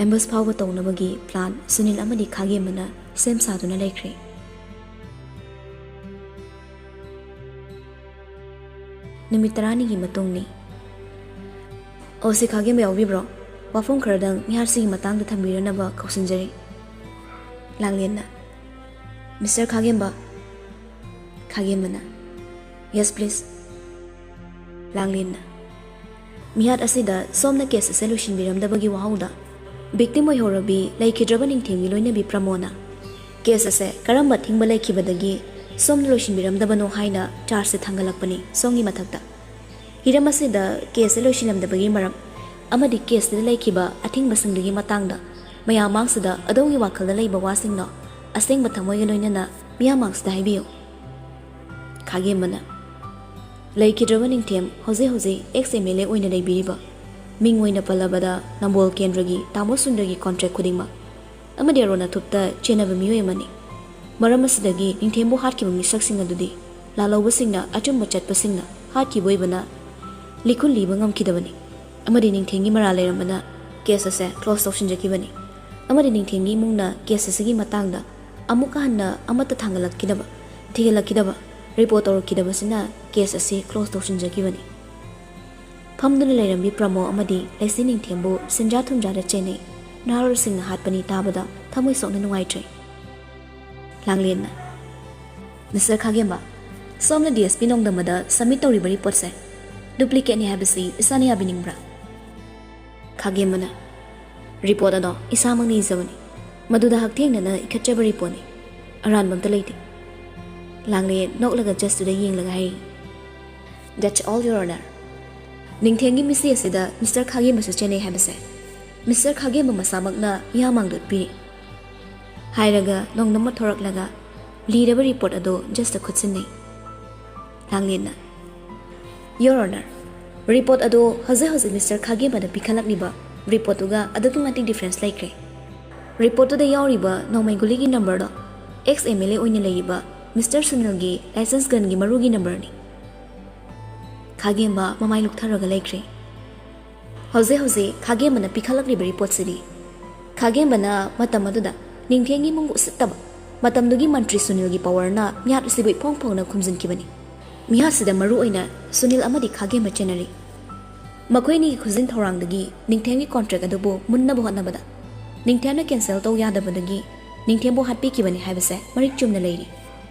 ꯑꯦꯝꯕꯁ ꯐꯥꯎꯕ ꯇꯧꯅꯕꯒꯤ ꯄ꯭ꯂꯥꯟ ꯁꯨꯅꯤꯜ ꯑꯃꯗꯤ ꯈꯥꯒꯦꯝꯕꯅ ꯁꯦꯝ ꯁꯥꯗꯨꯅ ꯂꯩꯈ꯭ꯔꯦ꯫ ꯅꯨꯃꯤꯠ ꯇꯔꯥꯅꯤꯒꯤ ꯃꯇꯨꯡꯅꯤ꯫ "ꯑꯣ, ꯁꯤ ꯈꯥꯒꯦꯝꯕ ꯌꯥꯎꯕꯤꯕ꯭ꯔꯣ? ꯋꯥꯐꯝ ꯈꯔꯗꯪ ꯃꯤꯍꯥꯠꯁꯤꯒꯤ ꯃꯇꯥꯡꯗ ꯊꯝꯕꯤꯔꯅꯕ ꯀꯧꯁꯤꯟꯖꯔꯤ꯫" ꯂꯥꯡꯂꯦꯟꯅ, "ꯃꯤꯁꯇꯔ ꯈꯥꯒꯦꯝꯕ?" ꯈꯥꯒꯦꯝꯕꯅ, "Yes, please." ꯂꯥꯡꯂꯦꯟꯅ, "ꯃꯤꯍꯥꯠ ꯑꯁꯤꯗ ꯁꯣꯝꯅ ꯀꯦꯁ ꯑꯁꯦ ꯂꯣꯏꯁꯤꯟꯕꯤꯔꯝꯗꯕꯒꯤ ꯋꯥꯍꯧꯗ ꯚꯤꯛꯇꯤꯝ ꯑꯣꯏꯍꯧꯔꯕꯤ ꯂꯩꯈꯤꯗ꯭ꯔꯕ ꯅꯤꯡꯊꯦꯝꯒꯤ ꯂꯣꯏꯅꯕꯤ ꯄ꯭ꯔꯃꯣꯅ ꯀꯦꯁ ꯑꯁꯦ ꯀꯔꯝꯕ ꯑꯊꯤꯡꯕ ꯂꯩꯈꯤꯕꯗꯒꯤ ꯁꯣꯝꯅ ꯂꯣꯏꯁꯤꯟꯕꯤꯔꯝꯗꯕꯅꯣ ꯍꯥꯏꯅ ꯆꯥꯔꯖꯁꯦ ꯊꯥꯡꯒꯠꯂꯛꯄꯅꯤ ꯁꯣꯝꯒꯤ ꯃꯊꯛꯇ꯫ ꯍꯤꯔꯝ ꯑꯁꯤꯗ ꯀꯦꯁꯁꯦ ꯂꯣꯏꯁꯤꯜꯂꯝꯗꯕꯒꯤ ꯃꯔꯝ ꯑꯃꯗꯤ ꯀꯦꯁꯇ ꯂꯩꯈꯤꯕ ꯑꯊꯤꯡꯕꯁꯤꯡꯗꯨꯒꯤ ꯃꯇꯥꯡꯗ ꯃꯌꯥꯝ ꯃꯥꯡꯁꯤꯗ ꯑꯗꯣꯝꯒꯤ ꯋꯥꯈꯜꯗ ꯂꯩꯕ ꯋꯥꯁꯤꯡꯗꯣ ꯑꯁꯦꯡꯕ ꯊꯃꯣꯏꯒ ꯂꯣꯏꯅꯅ ꯃꯤꯌꯥꯝ ꯃꯥꯡꯁꯤꯗ ꯍꯥꯏꯕꯤꯌꯨ꯫ ꯈꯥꯒꯦꯝꯕꯅ, ꯂꯩꯈꯤꯗ꯭ꯔꯕ ꯅꯤꯡꯊꯦꯝ ꯍꯧꯖꯤꯛ ꯍꯧꯖꯤꯛ ꯑꯦꯛꯁ ꯑꯦꯝ ꯑꯦꯜ ꯑꯦ ꯑꯣꯏꯅ ꯂꯩꯕꯤꯔꯤꯕ, ꯃꯤꯡ ꯑꯣꯏꯅ ꯄꯜꯂꯕꯗ ꯅꯝꯕꯣꯜ ꯀꯦꯟꯗ꯭ꯔꯒꯤ ꯇꯥꯃꯣ ꯁꯨꯟꯗ꯭ꯔꯒꯤ ꯀꯣꯟꯇ꯭ꯔꯦꯛ ꯈꯨꯗꯤꯡꯃꯛ ꯑꯃꯗꯤ ꯑꯔꯣꯟ ꯑꯊꯨꯞꯇ ꯆꯦꯟꯅꯕ ꯃꯤꯑꯣꯏ ꯑꯃꯅꯤ꯫ ꯃꯔꯝ ꯑꯁꯤꯗꯒꯤ ꯅꯤꯡꯊꯦꯝꯕꯨ ꯍꯥꯠꯈꯤꯕ ꯃꯤꯁꯛꯁꯤꯡ ꯑꯗꯨꯗꯤ ꯂꯥꯜꯍꯧꯕꯁꯤꯡꯅ ꯑꯆꯨꯝꯕ ꯆꯠꯄꯁꯤꯡꯅ ꯍꯥꯠꯈꯤꯕ ꯑꯣꯏꯕꯅ ꯂꯤꯈꯨꯜ ꯂꯤꯕ ꯉꯝꯈꯤꯗꯕꯅꯤ꯫ ꯑꯃꯗꯤ ꯅꯤꯡꯊꯦꯝꯒꯤ ꯃꯔꯥꯜ ꯂꯩꯔꯝꯕꯅ ꯀꯦꯁ ꯑꯁꯦ ꯀ꯭ꯂꯣꯁ ꯇꯧꯁꯤꯟꯖꯈꯤꯕꯅꯤ꯫ ꯑꯃꯗꯤ ꯅꯤꯡꯊꯦꯝꯒꯤ ꯏꯃꯨꯡꯅ ꯀꯦꯁ ꯑꯁꯤꯒꯤ ꯃꯇꯥꯡꯗ ꯑꯃꯨꯛꯀ ꯍꯟꯅ ꯑꯃꯠꯇ ꯊꯥꯡꯒꯠꯂꯛꯈꯤꯗꯕ, ꯊꯤꯒꯠꯂꯛꯈꯤꯗꯕ, ꯔꯤꯄꯣꯔꯠ ꯇꯧꯔꯛꯈꯤꯗꯕꯁꯤꯅ ꯀꯦꯁ ꯑꯁꯤ ꯀ꯭ꯂꯣꯁ ꯇꯧꯁꯤꯟꯖꯈꯤꯕꯅꯤ꯫ ꯐꯝꯗꯨꯅ ꯂꯩꯔꯝꯕꯤ ꯄ꯭ꯔꯃꯣ ꯑꯃꯗꯤ ꯂꯩꯁꯤ ꯅꯤꯡꯊꯦꯝꯕꯨ ꯁꯦꯟꯖꯥ ꯊꯨꯝꯖꯥꯗ ꯆꯦꯟꯅꯩ ꯅꯍꯥꯔꯣꯜꯁꯤꯡꯅ ꯍꯥꯠꯄꯅꯤ ꯇꯥꯕꯗ ꯊꯃꯣꯏ ꯁꯣꯛꯅ ꯅꯨꯡꯉꯥꯏꯇ꯭ꯔꯦ꯫ ꯂꯥꯡꯂꯦꯟꯅ, ꯃꯤꯁꯇꯔ ꯈꯥꯒꯦꯝꯕ, ꯁꯣꯝꯅ ꯗꯤ ꯑꯦꯁ ꯄꯤ ꯅꯣꯡꯗꯝꯕꯗ ꯁꯕꯃꯤꯠ ꯇꯧꯔꯤꯕ ꯔꯤꯄꯣꯔꯠꯁꯦ ꯗꯨꯄ꯭ꯂꯤꯀꯦꯠꯅꯤ ꯍꯥꯏꯕꯁꯤ ꯏꯁꯥꯅ ꯌꯥꯕꯤꯅꯤꯡꯕ꯭ꯔꯥ? ꯈꯥꯒꯦꯝꯕꯅ, ꯔꯤꯄꯣꯔꯠ ꯑꯗꯣ ꯏꯁꯥꯃꯛꯅ ꯏꯖꯕꯅꯤ꯫ ꯃꯗꯨꯗ ꯍꯛꯊꯦꯡꯅꯅ ꯏꯈꯠꯆꯕ ꯔꯤꯄꯣꯔꯠꯅꯤ꯫ ꯑꯔꯥꯟꯕ ꯑꯝꯇ ꯂꯩꯇꯦ꯫ ꯂꯥꯡꯂꯦꯟ ꯅꯣꯛꯂꯒ ꯖꯁꯇꯨꯗ ꯌꯦꯡꯂꯒ ꯍꯥꯏꯔꯤ, "That's all, Your Honor." ꯅꯤꯡꯊꯦꯝꯒꯤ ꯃꯤꯁꯤ ꯑꯁꯤꯗ ꯃꯤꯁꯇꯔ ꯈꯥꯒꯦꯝꯕꯁꯨ ꯆꯦꯟꯅꯩ ꯍꯥꯏꯕꯁꯦ ꯃꯤꯁꯇꯔ ꯈꯥꯒꯦꯝꯕ ꯃꯁꯥꯃꯛꯅ ꯏꯍꯥ ꯃꯥꯡꯗ ꯎꯠꯄꯤꯔꯤ꯫ ꯍꯥꯏꯔꯒ ꯅꯣꯡꯗꯝꯕ ꯊꯣꯔꯛꯂꯒ ꯂꯤꯔꯕ ꯔꯤꯄꯣꯔꯠ ꯑꯗꯨ ꯖꯁꯇ ꯈꯨꯠꯁꯤꯟꯅꯩ꯫ ꯂꯥꯡꯂꯦꯟꯅ, "Your Honor, ꯔꯤꯄꯣꯔꯠ ꯑꯗꯨ ꯍꯧꯖꯤꯛ ꯍꯧꯖꯤꯛ ꯃꯤꯁꯇꯔ ꯈꯥꯒꯦꯝꯕꯗ ꯄꯤꯈꯠꯂꯛꯂꯤꯕ ꯔꯤꯄꯣꯔꯠꯇꯨꯒ ꯑꯗꯨꯛꯀꯤ ꯃꯇꯤꯛ ꯗꯤꯐ꯭ꯔꯦꯟꯁ ꯂꯩꯈ꯭ꯔꯦ꯫ ꯔꯤꯄꯣꯔꯠꯇꯨꯗ ꯌꯥꯎꯔꯤꯕ ꯅꯣꯡꯃꯩ ꯒꯨꯂꯤꯒꯤ ꯅꯝꯕꯔꯗꯣ ꯑꯦꯛꯁ ꯑꯦꯝ ꯑꯦꯜ ꯑꯦ ꯑꯣꯏꯅ ꯂꯩꯔꯤꯕ ꯃꯤꯁꯇꯔ ꯁꯨꯅꯤꯜꯒꯤ ꯂꯥꯏꯁꯦꯟꯁ ꯒꯟꯒꯤ ꯃꯔꯨꯒꯤ ꯅꯝꯕꯔꯅꯤ꯫" ꯈꯥꯒꯦꯝꯕ ꯃꯃꯥꯏ ꯂꯨꯛꯊꯔꯒ ꯂꯩꯈ꯭ꯔꯦ꯫ ꯍꯧꯖꯤꯛ ꯍꯧꯖꯤꯛ ꯈꯥꯒꯦꯝꯕꯅ ꯄꯤꯈꯠꯂꯛꯂꯤꯕ ꯔꯤꯄꯣꯔꯠꯁꯤꯗꯤ ꯈꯥꯒꯦꯝꯕꯅ ꯃꯇꯝ ꯑꯗꯨꯗ ꯅꯤꯡꯊꯦꯝꯒꯤ ꯏꯃꯨꯡꯕꯨ ꯎꯁꯤꯠꯇꯕ, ꯃꯇꯝꯗꯨꯒꯤ ꯃꯟꯇ꯭ꯔꯤ ꯁꯨꯅꯤꯜꯒꯤ ꯄꯋꯥꯔꯅ ꯃꯤꯍꯥꯠ ꯑꯁꯤꯕꯨ ꯏꯐꯣꯡ ꯐꯣꯡꯅ ꯈꯨꯝꯖꯤꯟꯈꯤꯕꯅꯤ꯫ ꯃꯤꯍꯥꯠꯁꯤꯗ ꯃꯔꯨ ꯑꯣꯏꯅ ꯁꯨꯅꯤꯜ ꯑꯃꯗꯤ ꯈꯥꯒꯦꯝꯕ ꯆꯦꯟꯅꯔꯤ꯫ ꯃꯈꯣꯏ ꯑꯅꯤꯒꯤ ꯈꯨꯖꯤꯟ ꯊꯧꯔꯥꯡꯗꯒꯤ ꯅꯤꯡꯊꯦꯝꯒꯤ ꯀꯣꯟꯇ꯭ꯔꯦꯛ ꯑꯗꯨꯕꯨ ꯃꯨꯟꯅꯕ ꯍꯣꯠꯅꯕꯗ ꯅꯤꯡꯊꯦꯝꯅ ꯀꯦꯟꯁꯦꯜ ꯇꯧ ꯌꯥꯗꯕꯗꯒꯤ ꯅꯤꯡꯊꯦꯝꯕꯨ ꯍꯥꯠꯄꯤꯈꯤꯕꯅꯤ ꯍꯥꯏꯕꯁꯦ ꯃꯔꯤꯛ ꯆꯨꯝꯅ ꯂꯩꯔꯤ꯫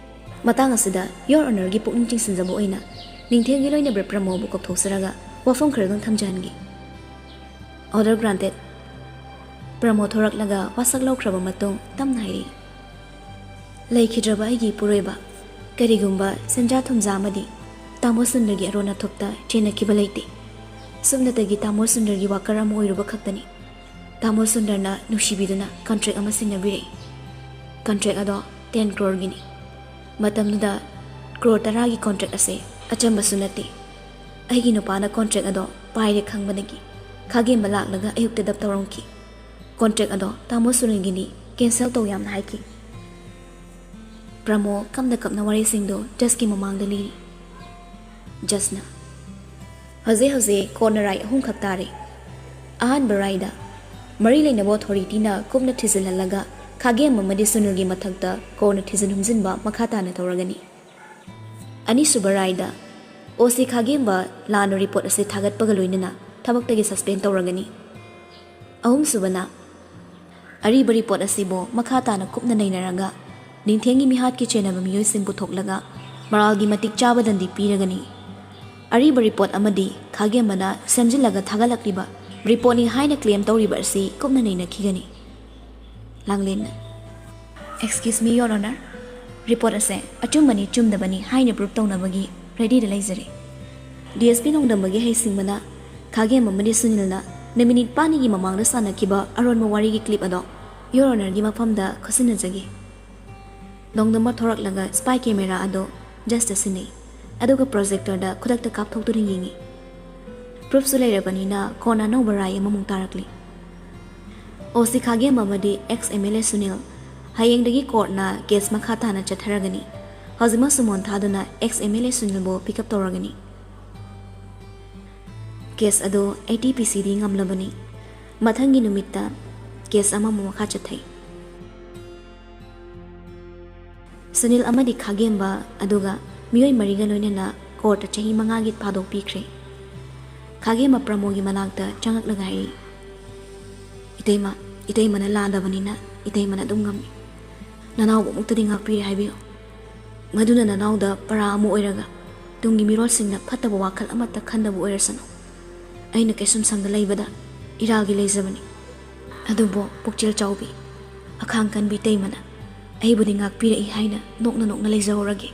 ꯃꯇꯥꯡ ꯑꯁꯤꯗ Your Honourꯒꯤ ꯄꯨꯛꯅꯤꯡ ꯆꯤꯡꯁꯤꯟꯖꯕ ꯑꯣꯏꯅ ꯅꯤꯡꯊꯦꯝꯒꯤ ꯂꯣꯏꯅꯕ ꯄ꯭ꯔꯃꯣꯕꯨ ꯀꯧꯊꯣꯛꯆꯔꯒ ꯋꯥꯐꯝ ꯈꯔꯗꯪ ꯊꯝꯖꯍꯟꯒꯦ꯫ Order granted꯫ ꯄ꯭ꯔꯃꯣ ꯊꯣꯔꯛꯂꯒ ꯋꯥꯁꯛ ꯂꯧꯈ꯭ꯔꯕ ꯃꯇꯨꯡ ꯇꯞꯅ ꯍꯥꯏꯔꯛꯏ, ꯂꯩꯈꯤꯗ꯭ꯔꯕ ꯑꯩꯒꯤ ꯏꯄꯨꯔꯣꯏꯕ, ꯀꯔꯤꯒꯨꯝꯕ ꯁꯦꯟꯖꯥ ꯊꯨꯝꯖꯥ ꯑꯃꯗꯤ ꯇꯥꯃꯣ ꯁꯨꯟꯗꯔꯒꯤ ꯑꯔꯣꯟ ꯑꯊꯨꯞꯇ ꯆꯦꯟꯅꯈꯤꯕ ꯂꯩꯇꯦ꯫ ꯁꯨꯞꯅꯇꯒꯤ ꯇꯥꯃꯣ ꯁꯨꯟꯗꯔꯒꯤ ꯋꯥꯀꯔ ꯑꯃ ꯑꯣꯏꯔꯨꯕ ꯈꯛꯇꯅꯤ꯫ ꯇꯥꯃꯣ ꯁꯨꯟꯗꯔꯅ ꯅꯨꯡꯁꯤꯕꯤꯗꯨꯅ ꯀꯟꯇ꯭ꯔꯦꯛ ꯑꯃ ꯁꯤꯟꯅꯕꯤꯔꯛꯏ꯫ ꯀꯟꯇ꯭ꯔꯦꯛ ꯑꯗꯣ ꯇꯦꯟ ꯀ꯭ꯔꯣꯔꯒꯤꯅꯤ꯫ ꯃꯇꯝꯗꯨꯗ ꯀ꯭ꯔꯣꯔ ꯇꯔꯥꯒꯤ ꯀꯣꯟꯇ꯭ꯔꯦꯛ ꯑꯁꯦ ꯑꯆꯝꯕꯁꯨ ꯅꯠꯇꯦ꯫ ꯑꯩꯒꯤ ꯅꯨꯄꯥꯅ ꯀꯣꯟꯇ꯭ꯔꯦꯛ ꯑꯗꯣ ꯄꯥꯏꯔꯦ ꯈꯪꯕꯗꯒꯤ ꯈꯥꯒꯦꯝꯕ ꯂꯥꯛꯂꯒ ꯑꯌꯨꯛꯇ ꯗꯞ ꯇꯧꯔꯝꯈꯤ꯫ ꯀꯣꯟꯇ꯭ꯔꯦꯛ ꯑꯗꯣ ꯇꯥꯃꯣ ꯁꯨꯅꯤꯜꯒꯤꯅꯤ, ꯀꯦꯟꯁꯦꯜ ꯇꯧ ꯌꯥꯝꯅ ꯍꯥꯏꯈꯤ꯫ ꯄ꯭ꯔꯃꯣ ꯀꯞꯅ ꯀꯞꯅ ꯋꯥꯔꯤꯁꯤꯡꯗꯣ ꯖꯁꯀꯤ ꯃꯃꯥꯡꯗ ꯂꯤꯔꯤ꯫ ꯖꯁꯅ, "ꯍꯧꯖꯤꯛ ꯍꯧꯖꯤꯛ ꯀꯣꯔꯠꯅ ꯔꯥꯏ ꯑꯍꯨꯝꯈꯛ ꯇꯥꯔꯦ꯫ ꯑꯍꯥꯟꯕ ꯔꯥꯏꯗ ꯃꯔꯤ ꯂꯩꯅꯕ ꯑꯣꯊꯣꯔꯤꯇꯤꯅ ꯀꯨꯞꯅ ꯊꯤꯖꯤꯜꯍꯜꯂꯒ ꯈꯥꯒꯦꯝ ꯑꯃꯗꯤ ꯁꯨꯅꯤꯜꯒꯤ ꯃꯊꯛꯇ ꯀꯣꯔꯠꯅ ꯊꯤꯖꯤꯟ ꯍꯨꯝꯖꯤꯟꯕ ꯃꯈꯥ ꯇꯥꯅ ꯇꯧꯔꯒꯅꯤ꯫ ꯑꯅꯤꯁꯨꯕ ꯔꯥꯏꯗ ꯑꯣ ꯁꯤ ꯈꯥꯒꯦꯝꯕ ꯂꯥꯟꯅ ꯔꯤꯄꯣꯔꯠ ꯑꯁꯤ ꯊꯥꯒꯠꯄꯒ ꯂꯣꯏꯅꯅ ꯊꯕꯛꯇꯒꯤ ꯁꯁꯄꯦꯟ ꯇꯧꯔꯒꯅꯤ꯫ ꯑꯍꯨꯝꯁꯨꯕꯅ ꯑꯔꯤꯕ ꯔꯤꯄꯣꯔꯠ ꯑꯁꯤꯕꯨ ꯃꯈꯥ ꯇꯥꯅ ꯀꯨꯞꯅ ꯅꯩꯅꯔꯒ ꯅꯤꯡꯊꯦꯡꯒꯤ ꯃꯤꯍꯥꯠꯀꯤ ꯆꯦꯟꯅꯕ ꯃꯤꯑꯣꯏꯁꯤꯡ ꯄꯨꯊꯣꯛꯂꯒ ꯃꯔꯥꯜꯒꯤ ꯃꯇꯤꯛ ꯆꯥꯕ ꯗꯟꯗꯤ ꯄꯤꯔꯒꯅꯤ꯫ ꯑꯔꯤꯕ ꯔꯤꯄꯣꯔꯠ ꯑꯃꯗꯤ ꯈꯥꯒꯦꯝꯕꯅ ꯁꯦꯝꯖꯤꯜꯂꯒ ꯊꯥꯒꯠꯂꯛꯂꯤꯕ ꯔꯤꯄꯣꯔꯠꯅꯤ ꯍꯥꯏꯅ ꯀ꯭ꯂꯦꯝ ꯇꯧꯔꯤꯕ ꯑꯁꯤ ꯀꯨꯞꯅ ꯅꯩꯅꯈꯤꯒꯅꯤ꯫" ꯂꯥꯡꯂꯦꯟꯅ, "Excuse me, Your Honor, report ꯑꯁꯦ ꯑꯆꯨꯝꯕꯅꯤ ꯆꯨꯝꯗꯕꯅꯤ ꯍꯥꯏꯅ ꯄ꯭ꯔꯨꯞ ꯇꯧꯅꯕꯒꯤ ꯔꯦꯗꯤꯗ ꯂꯩꯖꯔꯦ꯫ ꯗꯤ ꯑꯦꯁ ꯄꯤ ꯅꯣꯡꯗꯝꯕꯒꯤ ꯍꯩꯁꯤꯡꯕꯅ ꯈꯥꯒꯦꯝ ꯑꯃꯗꯤ ꯁꯨꯅꯤꯜꯅ ꯅꯨꯃꯤꯠ ꯅꯤꯄꯥꯜꯅꯤꯒꯤ ꯃꯃꯥꯡꯗ ꯁꯥꯟꯅꯈꯤꯕ ꯑꯔꯣꯟꯕ ꯋꯥꯔꯤꯒꯤ ꯀ꯭ꯂꯤꯞ ꯑꯗꯣ Your Honorꯒꯤ ꯃꯐꯝꯗ ꯈꯨꯠꯁꯤꯟꯅꯖꯒꯦ꯫" ꯅꯣꯡꯗꯝꯕ ꯊꯣꯔꯛꯂꯒ ꯁ꯭ꯄꯥꯏ ꯀꯦꯃꯦꯔꯥ ꯑꯗꯣ ꯖꯁꯇ ꯁꯤꯟꯅꯩ, ꯑꯗꯨꯒ ꯄ꯭ꯔꯣꯖꯦꯛꯇꯔꯗ ꯈꯨꯗꯛꯇ ꯀꯥꯞꯊꯣꯛꯇꯨꯅ ꯌꯦꯡꯉꯤ꯫ ꯄ꯭ꯔꯨꯐꯁꯨ ꯂꯩꯔꯕꯅꯤꯅ ꯀꯣꯟꯅ ꯑꯅꯧꯕ ꯔꯥꯏ ꯑꯃꯃꯨꯛ ꯇꯥꯔꯛꯂꯤ꯫ ꯑꯣ ꯁꯤ ꯈꯥꯒꯦꯝ ꯑꯃꯗꯤ ex M L A Sunil, ꯍꯌꯦꯡꯗꯒꯤ ꯀꯣꯔꯠꯅ ꯀꯦꯁ ꯃꯈꯥ ꯇꯥꯅ ꯆꯠꯊꯔꯒꯅꯤ꯫ ꯍꯧꯖꯤꯛꯃꯛ ꯁꯨꯃꯣꯟ ꯊꯥꯗꯨꯅ ꯑꯦꯛꯁ ꯑꯦꯝ ꯑꯦꯜ ꯑꯦ ꯁꯨꯅꯤꯜꯕꯨ ꯄꯤꯛ ꯑꯞ ꯇꯧꯔꯒꯅꯤ꯫ ꯀꯦꯁ ꯑꯗꯨ ꯑꯦ ꯇꯤ ꯄꯤ ꯁꯤꯗꯤ ꯉꯝꯂꯕꯅꯤ꯫ ꯃꯊꯪꯒꯤ ꯅꯨꯃꯤꯠꯇ ꯀꯦꯁ ꯑꯃꯃꯨꯛ ꯃꯈꯥ ꯆꯠꯊꯩ꯫ ꯁꯨꯅꯤꯜ ꯑꯃꯗꯤ ꯈꯥꯒꯦꯝꯕ ꯑꯗꯨꯒ ꯃꯤꯑꯣꯏ ꯃꯔꯤꯒ ꯂꯣꯏꯅꯅ ꯀꯣꯔꯠꯇ ꯆꯍꯤ ꯃꯉꯥꯒꯤ ꯊꯥꯗꯣꯛ ꯄꯤꯈ꯭ꯔꯦ꯫ ꯈꯥꯒꯦꯝꯕ ꯄ꯭ꯔꯃꯣꯒꯤ ꯃꯅꯥꯛꯇ ꯆꯪꯉꯛꯂꯒ ꯍꯥꯏꯔꯤ, "ꯏꯇꯩꯃ, ꯏꯇꯩꯃꯅ ꯂꯥꯟꯗꯕꯅꯤꯅ ꯏꯇꯩꯃꯅ ꯑꯗꯨꯝ ꯉꯝꯃꯤ꯫ ꯅꯅꯥꯎꯕꯨ ꯑꯃꯨꯛꯇꯗꯤ ꯉꯥꯛꯄꯤꯔꯦ ꯍꯥꯏꯕꯤꯌꯨ꯫ ꯃꯗꯨꯅ ꯅꯅꯥꯎꯗ ꯄꯔꯥ ꯑꯃ ꯑꯣꯏꯔꯒ ꯇꯨꯡꯒꯤ ꯃꯤꯔꯣꯜꯁꯤꯡꯅ ꯐꯠꯇꯕ ꯋꯥꯈꯜ ꯑꯃꯠꯇ ꯈꯟꯗꯕ ꯑꯣꯏꯔꯁꯅꯨ꯫ ꯑꯩꯅ ꯀꯩꯁꯨꯝꯁꯪꯗ ꯂꯩꯕꯗ ꯏꯔꯥꯜꯒꯤ ꯂꯩꯖꯕꯅꯤ꯫ ꯑꯗꯨꯕꯨ ꯄꯨꯛꯆꯦꯜ ꯆꯥꯎꯕꯤ, ꯑꯈꯥꯡ ꯀꯟꯕꯤ ꯏꯇꯩꯃꯅ ꯑꯩꯕꯨꯗꯤ ꯉꯥꯛꯄꯤꯔꯛꯏ ꯍꯥꯏꯅ ꯅꯣꯛꯅ ꯅꯣꯛꯅ ꯂꯩꯖꯍꯧꯔꯒꯦ꯫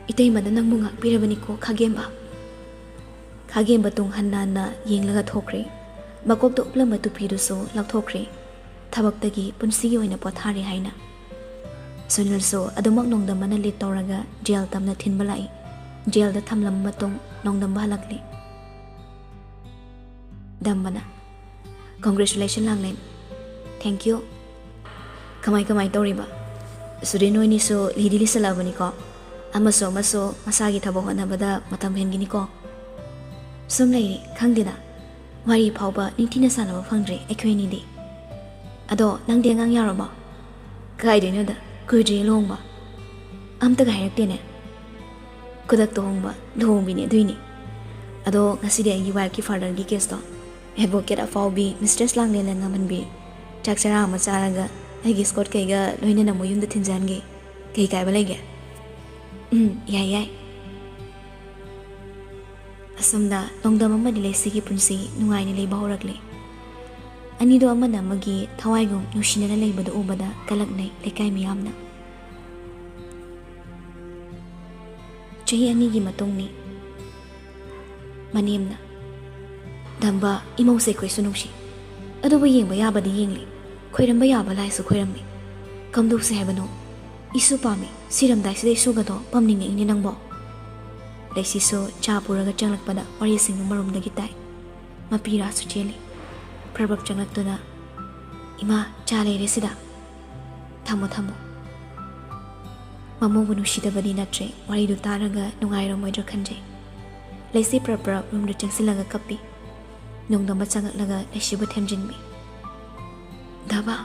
ꯏꯇꯩꯃꯅ ꯅꯪꯕꯨ ꯉꯥꯛꯄꯤꯔꯕꯅꯤꯀꯣ, ꯈꯥꯒꯦꯝꯕ꯫ ꯈꯥꯒꯦꯝꯕ ꯇꯨꯡ ꯍꯟꯅ ꯍꯟꯅ ꯌꯦꯡꯂꯒ ꯊꯣꯛꯈ꯭ꯔꯦ꯫ ꯃꯀꯣꯛꯇ ꯎꯞꯂꯝꯕ ꯇꯨꯄꯤꯗꯨꯁꯨ ꯂꯧꯊꯣꯛꯈ꯭ꯔꯦ꯫ ꯊꯕꯛꯇꯒꯤ ꯄꯨꯟꯁꯤꯒꯤ ꯑꯣꯏꯅ ꯄꯣꯊꯥꯔꯦ ꯍꯥꯏꯅ꯫ ꯁꯨꯅꯤꯜꯁꯨ ꯑꯗꯨꯃꯛ ꯅꯣꯡꯗꯝꯕꯅ ꯂꯤꯠ ꯇꯧꯔꯒ ꯖꯦꯜ ꯇꯝꯅ ꯊꯤꯟꯕ ꯂꯥꯛꯏ꯫ ꯖꯦꯜꯗ ꯊꯝꯂꯝꯕ ꯃꯇꯨꯡ ꯅꯣꯡꯗꯝꯕ ꯍꯜꯂꯛꯂꯤ꯫ ꯗꯝꯕꯅ, "Congratulation, ꯂꯥꯡꯂꯦꯟ꯫ Thank you꯫ ꯀꯃꯥꯏ ꯀꯃꯥꯏ ꯇꯧꯔꯤꯕ? ꯁꯨꯔꯦꯟ ꯅꯣꯏꯅꯤꯁꯨ ꯂꯤꯗꯤ ꯂꯤꯁꯜꯂꯛꯑꯕꯅꯤꯀꯣ꯫ ꯑꯃꯁꯨ ꯑꯃꯁꯨ ꯃꯁꯥꯒꯤ ꯊꯕꯛ ꯍꯣꯠꯅꯕꯗ ꯃꯇꯝ ꯍꯦꯟꯒꯤꯅꯤꯀꯣ꯫ ꯁꯨꯝ ꯂꯩꯔꯤ, ꯈꯪꯗꯦꯗ꯫ ꯋꯥꯔꯤ ꯐꯥꯎꯕ ꯅꯤꯡꯊꯤꯅ ꯁꯥꯟꯅꯕ ꯐꯪꯗ꯭ꯔꯦ ꯑꯩꯈꯣꯏ ꯑꯅꯤꯗꯤ꯫ ꯑꯗꯣ ꯅꯪꯗꯤ ꯑꯉꯥꯡ ꯌꯥꯎꯔꯕꯣ?" "ꯀꯥꯏꯗꯩꯅꯣꯗ, ꯀꯨꯏꯗ꯭ꯔꯤꯌꯦ ꯂꯨꯍꯣꯡꯕ꯫ ꯑꯝꯇꯒ ꯍꯥꯏꯔꯛꯇꯦꯅꯦ꯫ ꯈꯨꯗꯛꯇ ꯍꯣꯡꯕ ꯂꯨꯍꯣꯡꯕꯤꯅꯦ, ꯑꯗꯨꯏꯅꯤ꯫ ꯑꯗꯣ ꯉꯁꯤꯗꯤ ꯑꯩꯒꯤ ꯋꯥꯏꯐꯀꯤ ꯐꯥꯗꯔꯒꯤ ꯀꯦꯁꯇꯣ ꯑꯦꯗꯚꯣꯀꯦꯠ ꯑꯐꯥꯎꯕꯤ ꯃꯤꯁꯇ꯭ꯔꯦꯁ ꯂꯥꯡꯂꯦꯟꯅ ꯉꯝꯍꯟꯕꯤ꯫ ꯆꯥꯛ ꯆꯔꯥ ꯑꯃ ꯆꯥꯔꯒ ꯑꯩꯒꯤ ꯏꯁꯀꯣꯠ ꯀꯩꯒ ꯂꯣꯏꯅꯅ ꯃꯣꯏ ꯌꯨꯝꯗ ꯊꯤꯟꯖꯍꯟꯒꯦ꯫ ꯀꯩ ꯀꯥꯏꯕ ꯂꯩꯒꯦ?" "ꯎꯝ, ꯌꯥꯏ, ꯌꯥꯏ꯫" ꯑꯁꯨꯝꯅ ꯅꯣꯡꯗꯝ ꯑꯃꯗꯤ ꯂꯩꯁꯤꯒꯤ ꯄꯨꯟꯁꯤ ꯅꯨꯡꯉꯥꯏꯅ ꯂꯩꯕ ꯍꯧꯔꯛꯂꯦ꯫ ꯑꯅꯤꯗꯣ ꯑꯃꯅ ꯑꯃꯒꯤ ꯊꯋꯥꯏꯒꯨꯝ ꯅꯨꯡꯁꯤꯅꯅ ꯂꯩꯕꯗꯨ ꯎꯕꯗ ꯀꯂꯛꯅꯩ ꯂꯩꯀꯥꯏ ꯃꯤꯌꯥꯝꯅ꯫ ꯆꯍꯤ ꯑꯅꯤꯒꯤ ꯃꯇꯨꯡꯅꯤ꯫ ꯃꯅꯦꯝꯅ, "ꯗꯝꯕ, ꯏꯃꯧꯁꯦ ꯑꯩꯈꯣꯏꯁꯨ ꯅꯨꯡꯁꯤ꯫ ꯑꯗꯨꯕꯨ ꯌꯦꯡꯕ ꯌꯥꯕꯗꯤ ꯌꯦꯡꯂꯤ, ꯈꯣꯏꯔꯝꯕ ꯌꯥꯕ ꯂꯥꯏꯁꯨ ꯈꯣꯏꯔꯝꯃꯤ꯫ ꯀꯝꯗꯧꯁꯦ ꯍꯥꯏꯕꯅꯣ? ꯏꯁꯨ ꯄꯥꯝꯃꯤ, ꯁꯤꯔꯝꯗꯥꯏꯁꯤꯗ ꯏꯁꯨꯒꯗꯣ ꯄꯝꯅꯤꯡꯉꯛꯏꯅꯦ ꯅꯪꯕꯣ?" ꯂꯩꯁꯤꯁꯨ ꯆꯥ ꯄꯨꯔꯒ ꯆꯪꯂꯛꯄꯗ ꯋꯥꯔꯤꯁꯤꯡꯗꯨ ꯃꯔꯨꯝꯗꯒꯤ ꯇꯥꯏ꯫ ꯃꯄꯤꯔꯥꯁꯨ ꯆꯦꯜꯂꯤ꯫ ꯄ꯭ꯔꯕꯛ ꯆꯪꯂꯛꯇꯨꯅ, "ꯏꯃꯥ, ꯆꯥ ꯂꯩꯔꯦ ꯁꯤꯗ꯫ ꯊꯝꯃꯣ, ꯊꯝꯃꯣ꯫" ꯃꯃꯧꯕꯨ ꯅꯨꯡꯁꯤꯗꯕꯗꯤ ꯅꯠꯇ꯭ꯔꯦ, ꯋꯥꯔꯤꯗꯨ ꯇꯥꯔꯒ ꯅꯨꯡꯉꯥꯏꯔꯝꯃꯣꯏꯗ꯭ꯔꯥ ꯈꯟꯖꯩ꯫ ꯂꯩꯁꯤ ꯄ꯭ꯔꯞ ꯄ꯭ꯔꯞ ꯔꯨꯝꯗ ꯆꯪꯁꯤꯜꯂꯒ ꯀꯞꯄꯤ꯫ ꯅꯣꯡꯗꯝꯕ ꯆꯪꯂꯛꯂꯒ ꯂꯩꯁꯤꯕꯨ ꯊꯦꯝꯖꯤꯟꯕꯤ꯫ "ꯗꯥꯕꯥ,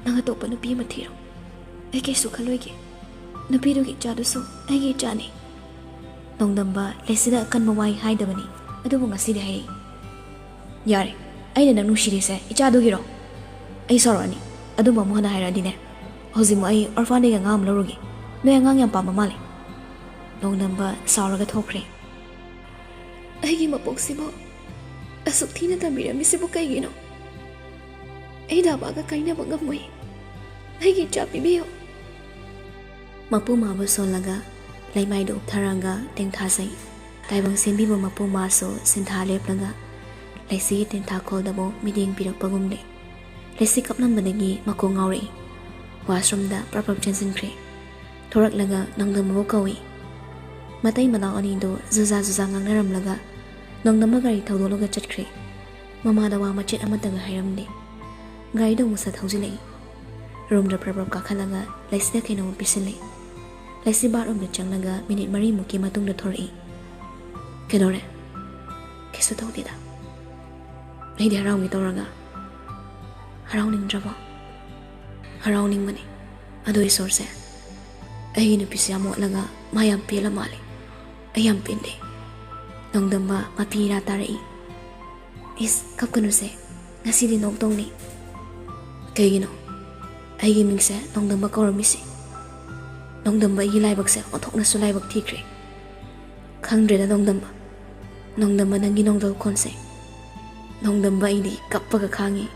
ꯅꯪ ꯑꯇꯣꯞꯄ ꯅꯨꯄꯤ ꯑꯃ ꯊꯤꯔꯣ꯫ ꯑꯩ ꯀꯩꯁꯨ ꯈꯜꯂꯣꯏꯒꯦ꯫ ꯅꯨꯄꯤꯗꯨꯒꯤ ꯏꯆꯥꯗꯨꯁꯨ ꯑꯩꯒꯤ ꯏꯆꯥꯅꯤ꯫" ꯅꯣꯡꯗꯝꯕ ꯂꯩꯁꯤꯗ ꯑꯀꯟꯕ ꯋꯥꯍꯩ ꯍꯥꯏꯗꯕꯅꯤ, ꯑꯗꯨꯕꯨ ꯉꯁꯤꯗꯤ ꯍꯥꯏꯔꯛꯏ꯫ "ꯌꯥꯔꯦ, ꯑꯩꯅ ꯅꯪ ꯅꯨꯡꯁꯤꯔꯤꯁꯦ ꯏꯆꯥꯗꯨꯒꯤꯔꯣ? ꯑꯩ ꯁꯥꯎꯔꯛꯑꯅꯤ꯫ ꯑꯗꯨꯝꯕ ꯑꯃꯨꯛ ꯍꯟꯅ ꯍꯥꯏꯔꯛꯑꯗꯤꯅꯦ, ꯍꯧꯖꯤꯛꯃꯛ ꯑꯩ ꯑꯣꯔꯐꯥꯟꯗꯒꯤ ꯑꯉꯥꯡ ꯑꯃ ꯂꯧꯔꯨꯒꯦ꯫ ꯅꯣꯏ ꯑꯉꯥꯡ ꯌꯥꯝ ꯄꯥꯝꯕ ꯃꯥꯜꯂꯦ꯫" ꯅꯣꯡꯗꯝꯕ ꯁꯥꯎꯔꯒ ꯊꯣꯛꯈ꯭ꯔꯦ꯫ "ꯑꯩꯒꯤ ꯃꯄꯣꯛꯁꯤꯕꯨ ꯑꯁꯨꯛ ꯊꯤꯅ ꯇꯝꯕꯤꯔꯝꯃꯤꯁꯤꯕꯨ ꯀꯩꯒꯤꯅꯣ? ꯑꯩ ꯗꯥꯕꯥꯒ ꯀꯥꯏꯅꯕ ꯉꯝꯃꯣꯏ꯫ ꯑꯩꯒꯤ ꯏꯆꯥ ꯄꯤꯕꯤꯌꯨ꯫ ꯃꯄꯨ ꯃꯥꯕꯨ ꯁꯣꯜꯂꯒ ꯂꯩꯃꯥꯏꯗ ꯎꯞꯊꯔꯒ ꯇꯦꯡꯊꯥꯖꯩ꯫ ꯇꯥꯏꯕꯪ ꯁꯦꯝꯕꯤꯕ ꯃꯄꯨ ꯃꯥꯁꯨ ꯁꯤꯟꯊꯥ ꯂꯦꯞꯂꯒ ꯂꯩꯁꯤꯒꯤ ꯇꯦꯟꯊꯥꯈꯣꯜꯗꯕꯨ ꯃꯤꯠꯌꯦꯡ ꯄꯤꯔꯛꯄꯒꯨꯝꯂꯦ꯫ ꯂꯩꯁꯤ ꯀꯞꯂꯝꯕꯗꯒꯤ ꯃꯀꯣꯛ ꯉꯥꯎꯔꯛꯏ꯫ ꯋꯥꯁꯔꯨꯝꯗ ꯄ꯭ꯔꯞ ꯄ꯭ꯔꯞ ꯆꯦꯟꯁꯤꯟꯈ꯭ꯔꯦ꯫ ꯊꯣꯔꯛꯂꯒ ꯅꯣꯡꯗꯝꯕꯕꯨ ꯀꯧꯏ꯫ ꯃꯇꯩ ꯃꯅꯥꯎ ꯑꯅꯤꯗꯨ ꯖꯨꯖꯥ ꯖꯨꯖꯥ ꯉꯥꯡꯅꯔꯝꯂꯒ ꯅꯣꯡꯗꯝꯕ ꯒꯥꯔꯤ ꯊꯧꯗꯣꯛꯂꯒ ꯆꯠꯈ꯭ꯔꯦ꯫ ꯃꯃꯥꯗ ꯋꯥ ꯃꯆꯦꯠ ꯑꯃꯠꯇꯒ ꯍꯥꯏꯔꯝꯗꯦ꯫ ꯒꯥꯔꯤꯗꯣ ꯑꯃꯨꯛ ꯁꯠ ꯊꯧꯖꯤꯜꯂꯛꯏ꯫ ꯔꯨꯝꯗ ꯄ꯭ꯔꯞ ꯄ꯭ꯔꯞ ꯀꯥꯈꯠꯂꯒ ꯂꯩꯁꯤꯗ ꯀꯩꯅꯣꯝꯃ ꯄꯤꯁꯤꯜꯂꯦ꯫ ꯂꯩꯁꯤ ꯕꯥꯠꯔꯨꯝꯗ ꯆꯪꯂꯒ ꯃꯤꯅꯤꯠ ꯃꯔꯤꯃꯨꯛꯀꯤ ꯃꯇꯨꯡꯗ ꯊꯣꯔꯛꯏ꯫ "ꯀꯩꯗꯧꯔꯦ?" "ꯀꯩꯁꯨ ꯇꯧꯗꯦꯗ꯫ ꯑꯩꯗꯤ ꯍꯔꯥꯎꯒꯦ ꯇꯧꯔꯒ꯫" "ꯍꯔꯥꯎꯅꯤꯡꯗ꯭ꯔꯕꯣ?" "ꯍꯔꯥꯎꯅꯤꯡꯕꯅꯤ꯫ ꯑꯗꯣ ꯏꯁꯣꯔꯁꯦ, ꯑꯩꯒꯤ ꯅꯨꯄꯤꯁꯦ ꯌꯥꯝ ꯃꯣꯠꯂꯒ ꯃꯥ ꯌꯥꯝ ꯄꯦꯜꯂ ꯃꯥꯜꯂꯦ꯫ ꯑꯩ ꯌꯥꯝ ꯄꯦꯟꯗꯦ꯫" ꯅꯣꯡꯗꯝꯕ ꯃꯄꯤ ꯏꯔꯥ ꯇꯥꯔꯛꯏ꯫ "ꯏꯁ, ꯀꯞꯀꯅꯨꯁꯦ, ꯉꯁꯤꯗꯤ ꯅꯣꯛꯇꯧꯅꯤ꯫" "ꯀꯩꯒꯤꯅꯣ? ꯑꯩꯒꯤ ꯃꯤꯡꯁꯦ ꯅꯣꯡꯗꯝꯕ ꯀꯧꯔꯝꯃꯤꯁꯤ꯫ ꯅꯣꯡꯗꯝꯕ ꯑꯩꯒꯤ ꯂꯥꯏꯕꯛꯁꯦ ꯑꯣꯟꯊꯣꯛꯅꯁꯨ ꯂꯥꯏꯕꯛ ꯊꯤꯈ꯭ꯔꯦ꯫ ꯈꯪꯗ꯭ꯔꯦꯗ ꯅꯣꯡꯗꯝꯕ, ꯅꯣꯡꯗꯝꯕ ꯅꯪꯒꯤ ꯅꯣꯡꯗꯧ ꯈꯣꯟꯁꯦ꯫ ꯅꯣꯡꯗꯝꯕ ꯑꯩꯗꯤ ꯀꯞꯄꯒ ꯈꯥꯡꯉꯤ꯫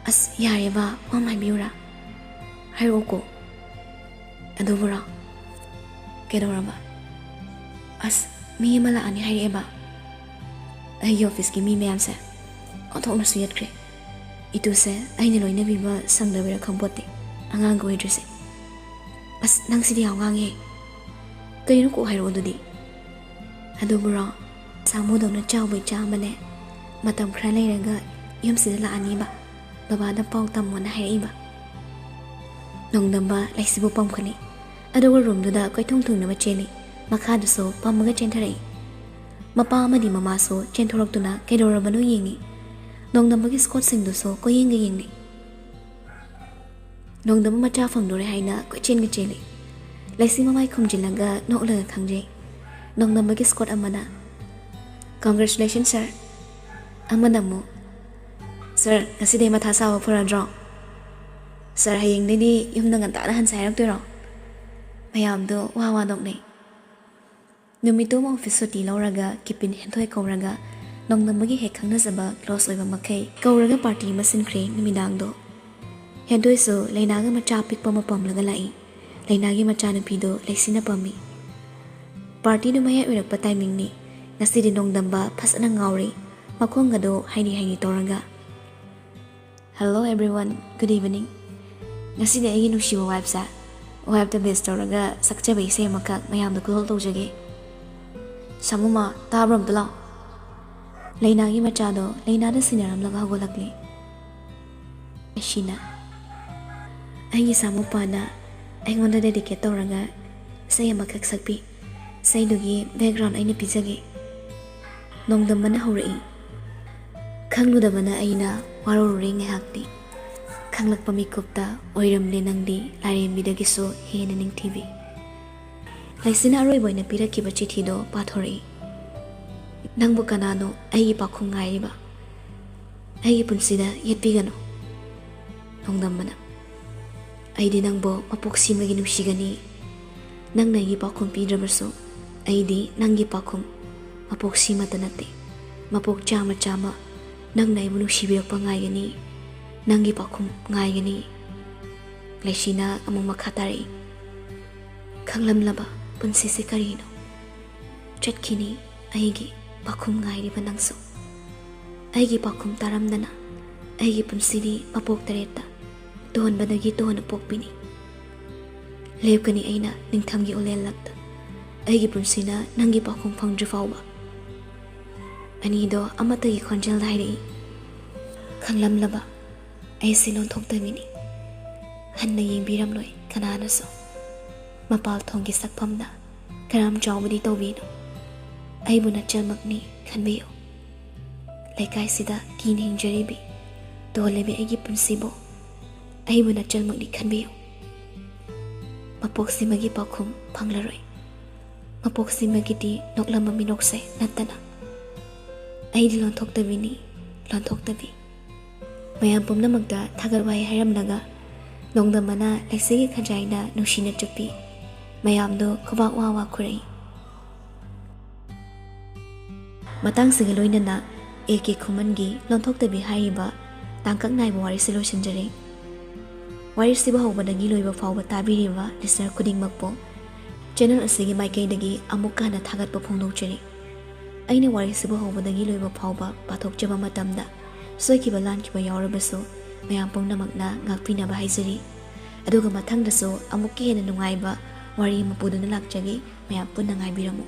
ꯑꯁ, ꯌꯥꯔꯦꯕ, ꯃꯥ ꯍꯥꯏꯕꯤꯌꯨꯔꯥ? ꯍꯥꯏꯔꯛꯑꯣꯀꯣ꯫" "ꯑꯗꯨꯕꯨꯔꯣ?" "ꯀꯩꯗꯧꯔꯕ?" "ꯑꯁ, ꯃꯤ ꯑꯃ ꯂꯥꯛꯑꯅꯤ ꯍꯥꯏꯔꯛꯑꯦꯕ꯫ ꯑꯩꯒꯤ ꯑꯣꯐꯤꯁꯀꯤ ꯃꯤ ꯃꯌꯥꯝꯁꯦ ꯑꯣꯟꯊꯣꯛꯅꯁꯨ ꯌꯦꯠꯈ꯭ꯔꯦ꯫ ꯏꯇꯨꯁꯦ ꯑꯩꯅ ꯂꯣꯏꯅꯕꯤꯕ ꯁꯪꯗꯕꯩꯔꯥ ꯈꯪꯄꯣꯠꯇꯦ, ꯑꯉꯥꯡꯒ ꯑꯣꯏꯗ꯭ꯔꯤꯁꯦ꯫" "ꯑꯁ, ꯅꯪꯁꯤꯗꯤ ꯌꯥꯝ ꯉꯥꯡꯉꯦ꯫ ꯀꯩꯅꯣ ꯀꯣꯛ ꯍꯥꯏꯔꯛꯑꯣ ꯑꯗꯨꯗꯤ꯫" "ꯑꯗꯨꯕꯨꯔꯣ, ꯁꯥꯃꯨꯗꯧꯅ ꯆꯥꯎꯕ ꯏꯆꯥ ꯑꯃꯅꯦ, ꯃꯇꯝ ꯈꯔ ꯂꯩꯔꯒ ꯌꯨꯝꯁꯤꯗ ꯂꯥꯛꯑꯅꯤꯕ, ꯕꯕꯥꯗ ꯄꯥꯎ ꯇꯝꯃꯣꯅ ꯍꯥꯏꯔꯛꯏꯕ꯫" ꯅꯣꯡꯗꯝꯕ ꯂꯩꯁꯤꯕꯨ ꯄꯝꯈꯠꯂꯤ, ꯑꯗꯨꯒ ꯔꯨꯝꯗꯨꯗ ꯀꯣꯏꯊꯨꯡ ꯊꯨꯡꯅꯕ ꯆꯦꯜꯂꯤ꯫ ꯃꯈꯥꯗꯁꯨ ꯄꯝꯃꯒ ꯆꯦꯟꯊꯔꯛꯏ꯫ ꯃꯄꯥ ꯑꯃꯗꯤ ꯃꯃꯥꯁꯨ ꯆꯦꯟꯊꯣꯔꯛꯇꯨꯅ ꯀꯩꯗꯧꯔꯕꯅꯣ ꯌꯦꯡꯉꯤ꯫ ꯅꯣꯡꯗꯝꯕꯒꯤ ꯁ꯭ꯀꯣꯠꯁꯤꯡꯗꯨꯁꯨ ꯀꯣꯏꯌꯦꯡꯒ ꯌꯦꯡꯂꯤ꯫ ꯅꯣꯡꯗꯝꯕ ꯃꯆꯥ ꯐꯪꯗꯣꯔꯦ ꯍꯥꯏꯅ ꯀꯣꯏꯆꯦꯟꯒ ꯆꯦꯜꯂꯤ꯫ ꯂꯩꯁꯤ ꯃꯃꯥꯏ ꯈꯨꯝꯖꯤꯜꯂꯒ ꯅꯣꯛꯂꯒ ꯈꯪꯖꯩ꯫ ꯅꯣꯡꯗꯝꯕꯒꯤ ꯁ꯭ꯀꯣꯠ ꯑꯃꯅ, "Congratulations, sir꯫" ꯑꯃꯅ ꯑꯃꯨꯛ, "Sir, ꯉꯁꯤꯗꯩ ꯃꯊꯥ ꯁꯥꯕ ꯐꯔꯗ꯭ꯔꯣ? Sir, ꯍꯌꯦꯡꯗꯩꯗꯤ ꯌꯨꯝꯗ ꯉꯟꯇꯥꯅ ꯍꯟꯁꯦ ꯍꯥꯏꯔꯛꯇꯣꯏꯔꯣ?" ꯃꯌꯥꯝꯗꯣ ꯋꯥ ꯋꯥ ꯅꯣꯛꯅꯩ꯫ ꯅꯨꯃꯤꯠꯇꯨ ꯑꯃ ꯑꯣꯐꯤꯁ ꯁꯨꯇꯤ ꯂꯧꯔꯒ ꯀꯤꯄꯤꯟ ꯍꯦꯟꯊꯣꯏ ꯀꯧꯔꯒ ꯅꯣꯡꯗꯝꯕꯒꯤ ꯍꯦꯛ ꯈꯪꯅꯖꯕ ꯀ꯭ꯂꯣꯁ ꯑꯣꯏꯕ ꯃꯈꯩ ꯀꯧꯔꯒ ꯄꯥꯔꯇꯤ ꯑꯃ ꯁꯤꯟꯈ꯭ꯔꯦ ꯅꯨꯃꯤꯗꯥꯡꯗꯣ꯫ ꯑꯗꯨꯏꯁꯨ ꯂꯩꯅꯥꯒꯤ ꯃꯆꯥ ꯑꯄꯤꯛꯄ ꯑꯃ ꯄꯝꯂꯒ ꯂꯥꯛꯏ꯫ ꯂꯩꯅꯥꯒꯤ ꯃꯆꯥꯅꯨꯄꯤꯗꯣ ꯂꯩꯁꯤꯅ ꯄꯝꯃꯤ꯫ ꯄꯥꯔꯇꯤꯗꯨ ꯃꯌꯥꯏ ꯑꯣꯏꯔꯛꯄ ꯇꯥꯏꯃꯤꯡꯅꯤ꯫ ꯉꯁꯤꯗꯤ ꯅꯣꯡꯗꯝꯕ ꯐꯖꯅ ꯉꯥꯎꯔꯤ꯫ ꯃꯈꯣꯡꯒꯗꯣ ꯍꯩꯅꯤ ꯍꯩꯅꯤ ꯇꯧꯔꯒ꯫ Hello everyone, good evening. ꯉꯁꯤꯗꯤ ꯑꯩꯒꯤ ꯅꯨꯡꯁꯤꯕ ꯋꯥꯏꯐꯁꯦ ꯋꯥꯏꯐꯇ ꯕꯦꯁ ꯇꯧꯔꯒ ꯁꯛꯆꯕ ꯏꯁꯩ ꯑꯃꯈꯛ ꯃꯌꯥꯝꯗ ꯈꯨꯗꯣꯜ ꯇꯧꯖꯒꯦ꯫ ꯁꯥꯃꯨꯃ, ꯇꯥꯕ꯭ꯔꯣ? ꯑꯝꯇ ꯂꯥꯛꯑꯣ꯫ ꯂꯩꯅꯥꯒꯤ ꯃꯆꯥꯗꯣ ꯂꯩꯅꯥꯗ ꯁꯤꯟꯅꯔꯝꯂꯒ ꯍꯧꯒꯠꯂꯛꯂꯤ꯫ ꯂꯩꯁꯤꯅ, ꯑꯩꯒꯤ ꯁꯥꯃꯨꯄꯥꯅ ꯑꯩꯉꯣꯟꯗ ꯗꯦꯗꯤꯀꯦꯠ ꯇꯧꯔꯒ ꯏꯁꯩ ꯑꯃꯈꯛ ꯁꯛꯄꯤ꯫ ꯏꯁꯩꯗꯨꯒꯤ ꯕꯦꯛꯒ꯭ꯔꯥꯎꯟ ꯑꯩꯅ ꯄꯤꯖꯒꯦ꯫ ꯅꯣꯡꯗꯝꯕꯅ ꯍꯧꯔꯛꯏ꯫ ꯈꯪꯂꯨꯗꯕꯅ ꯑꯩꯅ ꯋꯥꯔꯧꯔꯨꯔꯦ ꯉꯥꯏꯍꯥꯛꯇꯤ꯫ ꯈꯪꯂꯛꯄ ꯃꯤꯀꯨꯞꯇ ꯑꯣꯏꯔꯝꯂꯦ ꯅꯪꯗꯤ ꯂꯥꯏꯔꯦꯝꯕꯤꯗꯒꯤꯁꯨ ꯍꯦꯟꯅ ꯅꯤꯡꯊꯤꯕꯤ꯫ ꯂꯩꯁꯤꯅ ꯑꯔꯣꯏꯕ ꯑꯣꯏꯅ ꯄꯤꯔꯛꯈꯤꯕ ꯆꯤꯊꯤꯗꯣ ꯄꯥꯊꯣꯔꯛꯏ꯫ ꯅꯪꯕꯨ ꯀꯅꯥꯅꯣ ꯑꯩꯒꯤ ꯄꯥꯎꯈꯨꯝ ꯉꯥꯏꯔꯤꯕ? ꯑꯩꯒꯤ ꯄꯨꯟꯁꯤꯗ ꯌꯦꯠꯄꯤꯒꯅꯨ꯫ ꯅꯣꯡꯗꯝꯕꯅ, ꯑꯩꯗꯤ ꯅꯪꯕꯨ ꯃꯄꯣꯛ ꯁꯤꯃꯒꯤ ꯅꯨꯡꯁꯤꯒꯅꯤ꯫ ꯅꯪꯅ ꯑꯩꯒꯤ ꯄꯥꯎꯈꯨꯝ ꯄꯤꯗ꯭ꯔꯕꯁꯨ ꯑꯩꯗꯤ ꯅꯪꯒꯤ ꯄꯥꯎꯈꯨꯝ ꯃꯄꯣꯛ ꯁꯤꯃꯇ ꯅꯠꯇꯦ, ꯃꯄꯣꯛ ꯆꯥꯝꯃ ꯆꯥꯝꯃ ꯅꯪꯅ ꯑꯩꯕꯨ ꯅꯨꯡꯁꯤꯕꯤꯔꯛꯄ ꯉꯥꯏꯒꯅꯤ꯫ ꯅꯪꯒꯤ ꯄꯥꯎꯈꯨꯝ ꯉꯥꯏꯒꯅꯤ꯫ ꯂꯩꯁꯤꯅ ꯑꯃꯨꯛ ꯃꯈꯥ ꯇꯥꯔꯛꯏ꯫ ꯈꯪꯂꯝꯂꯕ ꯄꯨꯟꯁꯤꯁꯦ ꯀꯔꯤꯅꯣ? ꯆꯠꯈꯤꯅꯤ ꯑꯩꯒꯤ ꯄꯥꯎꯈꯨꯝ ꯉꯥꯏꯔꯤꯕ ꯅꯪꯁꯨ꯫ ꯑꯩꯒꯤ ꯄꯥꯎꯈꯨꯝ ꯇꯥꯔꯝꯗꯅ ꯑꯩꯒꯤ ꯄꯨꯟꯁꯤꯗꯤ ꯃꯄꯣꯛ ꯇꯔꯦꯠꯇ ꯇꯣꯟꯕꯗꯒꯤ ꯇꯣꯟꯅ ꯄꯣꯛꯄꯤꯅꯤ꯫ ꯂꯦꯞꯀꯅꯤ ꯑꯩꯅ ꯅꯤꯡꯊꯝꯒꯤ ꯎꯂꯦꯜꯂꯛꯇ, ꯑꯩꯒꯤ ꯄꯨꯟꯁꯤꯅ ꯅꯪꯒꯤ ꯄꯥꯎꯈꯨꯝ ꯐꯪꯗ꯭ꯔꯤ ꯐꯥꯎꯕ꯫ ꯑꯅꯤꯗꯣ ꯑꯃꯠꯇꯒꯤ ꯈꯣꯟꯖꯦꯜꯗ ꯍꯥꯏꯔꯛꯏ꯫ ꯈꯪꯂꯝꯂꯕ ꯑꯩꯁꯦ ꯂꯣꯟꯊꯣꯛꯇꯕꯤꯅꯤ꯫ ꯍꯟꯅ ꯌꯦꯡꯕꯤꯔꯝꯂꯣꯏ ꯀꯅꯥꯅꯁꯨ꯫ ꯃꯄꯥꯜ ꯊꯣꯡꯒꯤ ꯁꯛꯐꯝꯗ ꯀꯔꯝ ꯆꯥꯎꯕꯗꯤ ꯇꯧꯕꯤꯅꯣ꯫ ꯑꯩꯕꯨ ꯅꯆꯜꯃꯛꯅꯤ ꯈꯟꯕꯤꯌꯨ꯫ ꯂꯩꯀꯥꯏꯁꯤꯗ ꯀꯤꯅ ꯍꯤꯡꯖꯔꯤꯕꯤ ꯇꯣꯜꯂꯤꯕꯤ ꯑꯩꯒꯤ ꯄꯨꯟꯁꯤꯕꯨ ꯑꯩꯕꯨ ꯅꯆꯜꯃꯛꯅꯤ ꯈꯟꯕꯤꯌꯨ꯫ ꯃꯄꯣꯛꯁꯤꯃꯒꯤ ꯄꯥꯎꯈꯨꯝ ꯐꯪꯂꯔꯣꯏ꯫ ꯃꯄꯣꯛꯁꯤꯃꯒꯤꯗꯤ ꯅꯣꯛꯂꯝꯕ ꯃꯤꯅꯣꯛꯁꯦ ꯅꯠꯇꯅ꯫ ꯑꯩꯗꯤ ꯂꯣꯟꯊꯣꯛꯇꯕꯤꯅꯤ, ꯂꯣꯟꯊꯣꯛꯇꯕꯤ꯫ ꯃꯌꯥꯝ ꯄꯨꯝꯅꯃꯛꯇ ꯊꯥꯒꯠ ꯋꯥꯍꯩ ꯍꯥꯏꯔꯝꯂꯒ ꯅꯣꯡꯗꯝꯕꯅ ꯂꯩꯁꯤꯒꯤ ꯈꯖꯥꯏꯅ ꯅꯨꯡꯁꯤꯅ ꯆꯨꯞꯄꯤ꯫ ꯃꯌꯥꯝꯗꯣ ꯈꯨꯕꯥꯛ ꯋꯥ ꯋꯥ ꯈꯨꯔꯛꯏ꯫ ꯃꯇꯥꯡꯁꯤꯒ ꯂꯣꯏꯅꯅ ꯑꯦ ꯀꯦ ꯈꯨꯃꯟꯒꯤ ꯂꯣꯟꯊꯣꯛꯇꯕꯤ ꯍꯥꯏꯔꯤꯕ ꯇꯥꯡꯀꯛ ꯅꯥꯏꯕ ꯋꯥꯔꯤꯁꯤ ꯂꯣꯏꯁꯤꯟꯖꯔꯦ꯫ ꯋꯥꯔꯤꯁꯤꯕꯨ ꯍꯧꯕꯗꯒꯤ ꯂꯣꯏꯕ ꯐꯥꯎꯕ ꯇꯥꯕꯤꯔꯤꯕ listener ꯈꯨꯗꯤꯡꯃꯛꯄꯨ channel ꯑꯁꯤꯒꯤ ꯃꯥꯏꯀꯩꯗꯒꯤ ꯑꯃꯨꯛꯀ ꯍꯟꯅ ꯊꯥꯒꯠꯄ ꯐꯣꯡꯗꯣꯛꯆꯔꯤ꯫ ꯑꯩꯅ ꯋꯥꯔꯤꯁꯤꯕꯨ ꯍꯧꯕꯗꯒꯤ ꯂꯣꯏꯕ ꯐꯥꯎꯕ ꯄꯥꯊꯣꯛꯆꯕ ꯃꯇꯝꯗ ꯁꯣꯏꯈꯤꯕ ꯂꯥꯟꯈꯤꯕ ꯌꯥꯎꯔꯕꯁꯨ ꯃꯌꯥꯝ ꯄꯨꯝꯅꯃꯛꯅ ꯉꯥꯛꯄꯤꯅꯕ ꯍꯥꯏꯖꯔꯤ꯫ ꯑꯗꯨꯒ ꯃꯊꯪꯗꯁꯨ ꯑꯃꯨꯛꯀ ꯍꯦꯟꯅ ꯅꯨꯡꯉꯥꯏꯕ ꯋꯥꯔꯤ ꯑꯃ ꯄꯨꯗꯨꯅ ꯂꯥꯛꯆꯒꯦ꯫ ꯃꯌꯥꯝ ꯄꯨꯟꯅ ꯉꯥꯏꯕꯤꯔꯝꯃꯨ꯫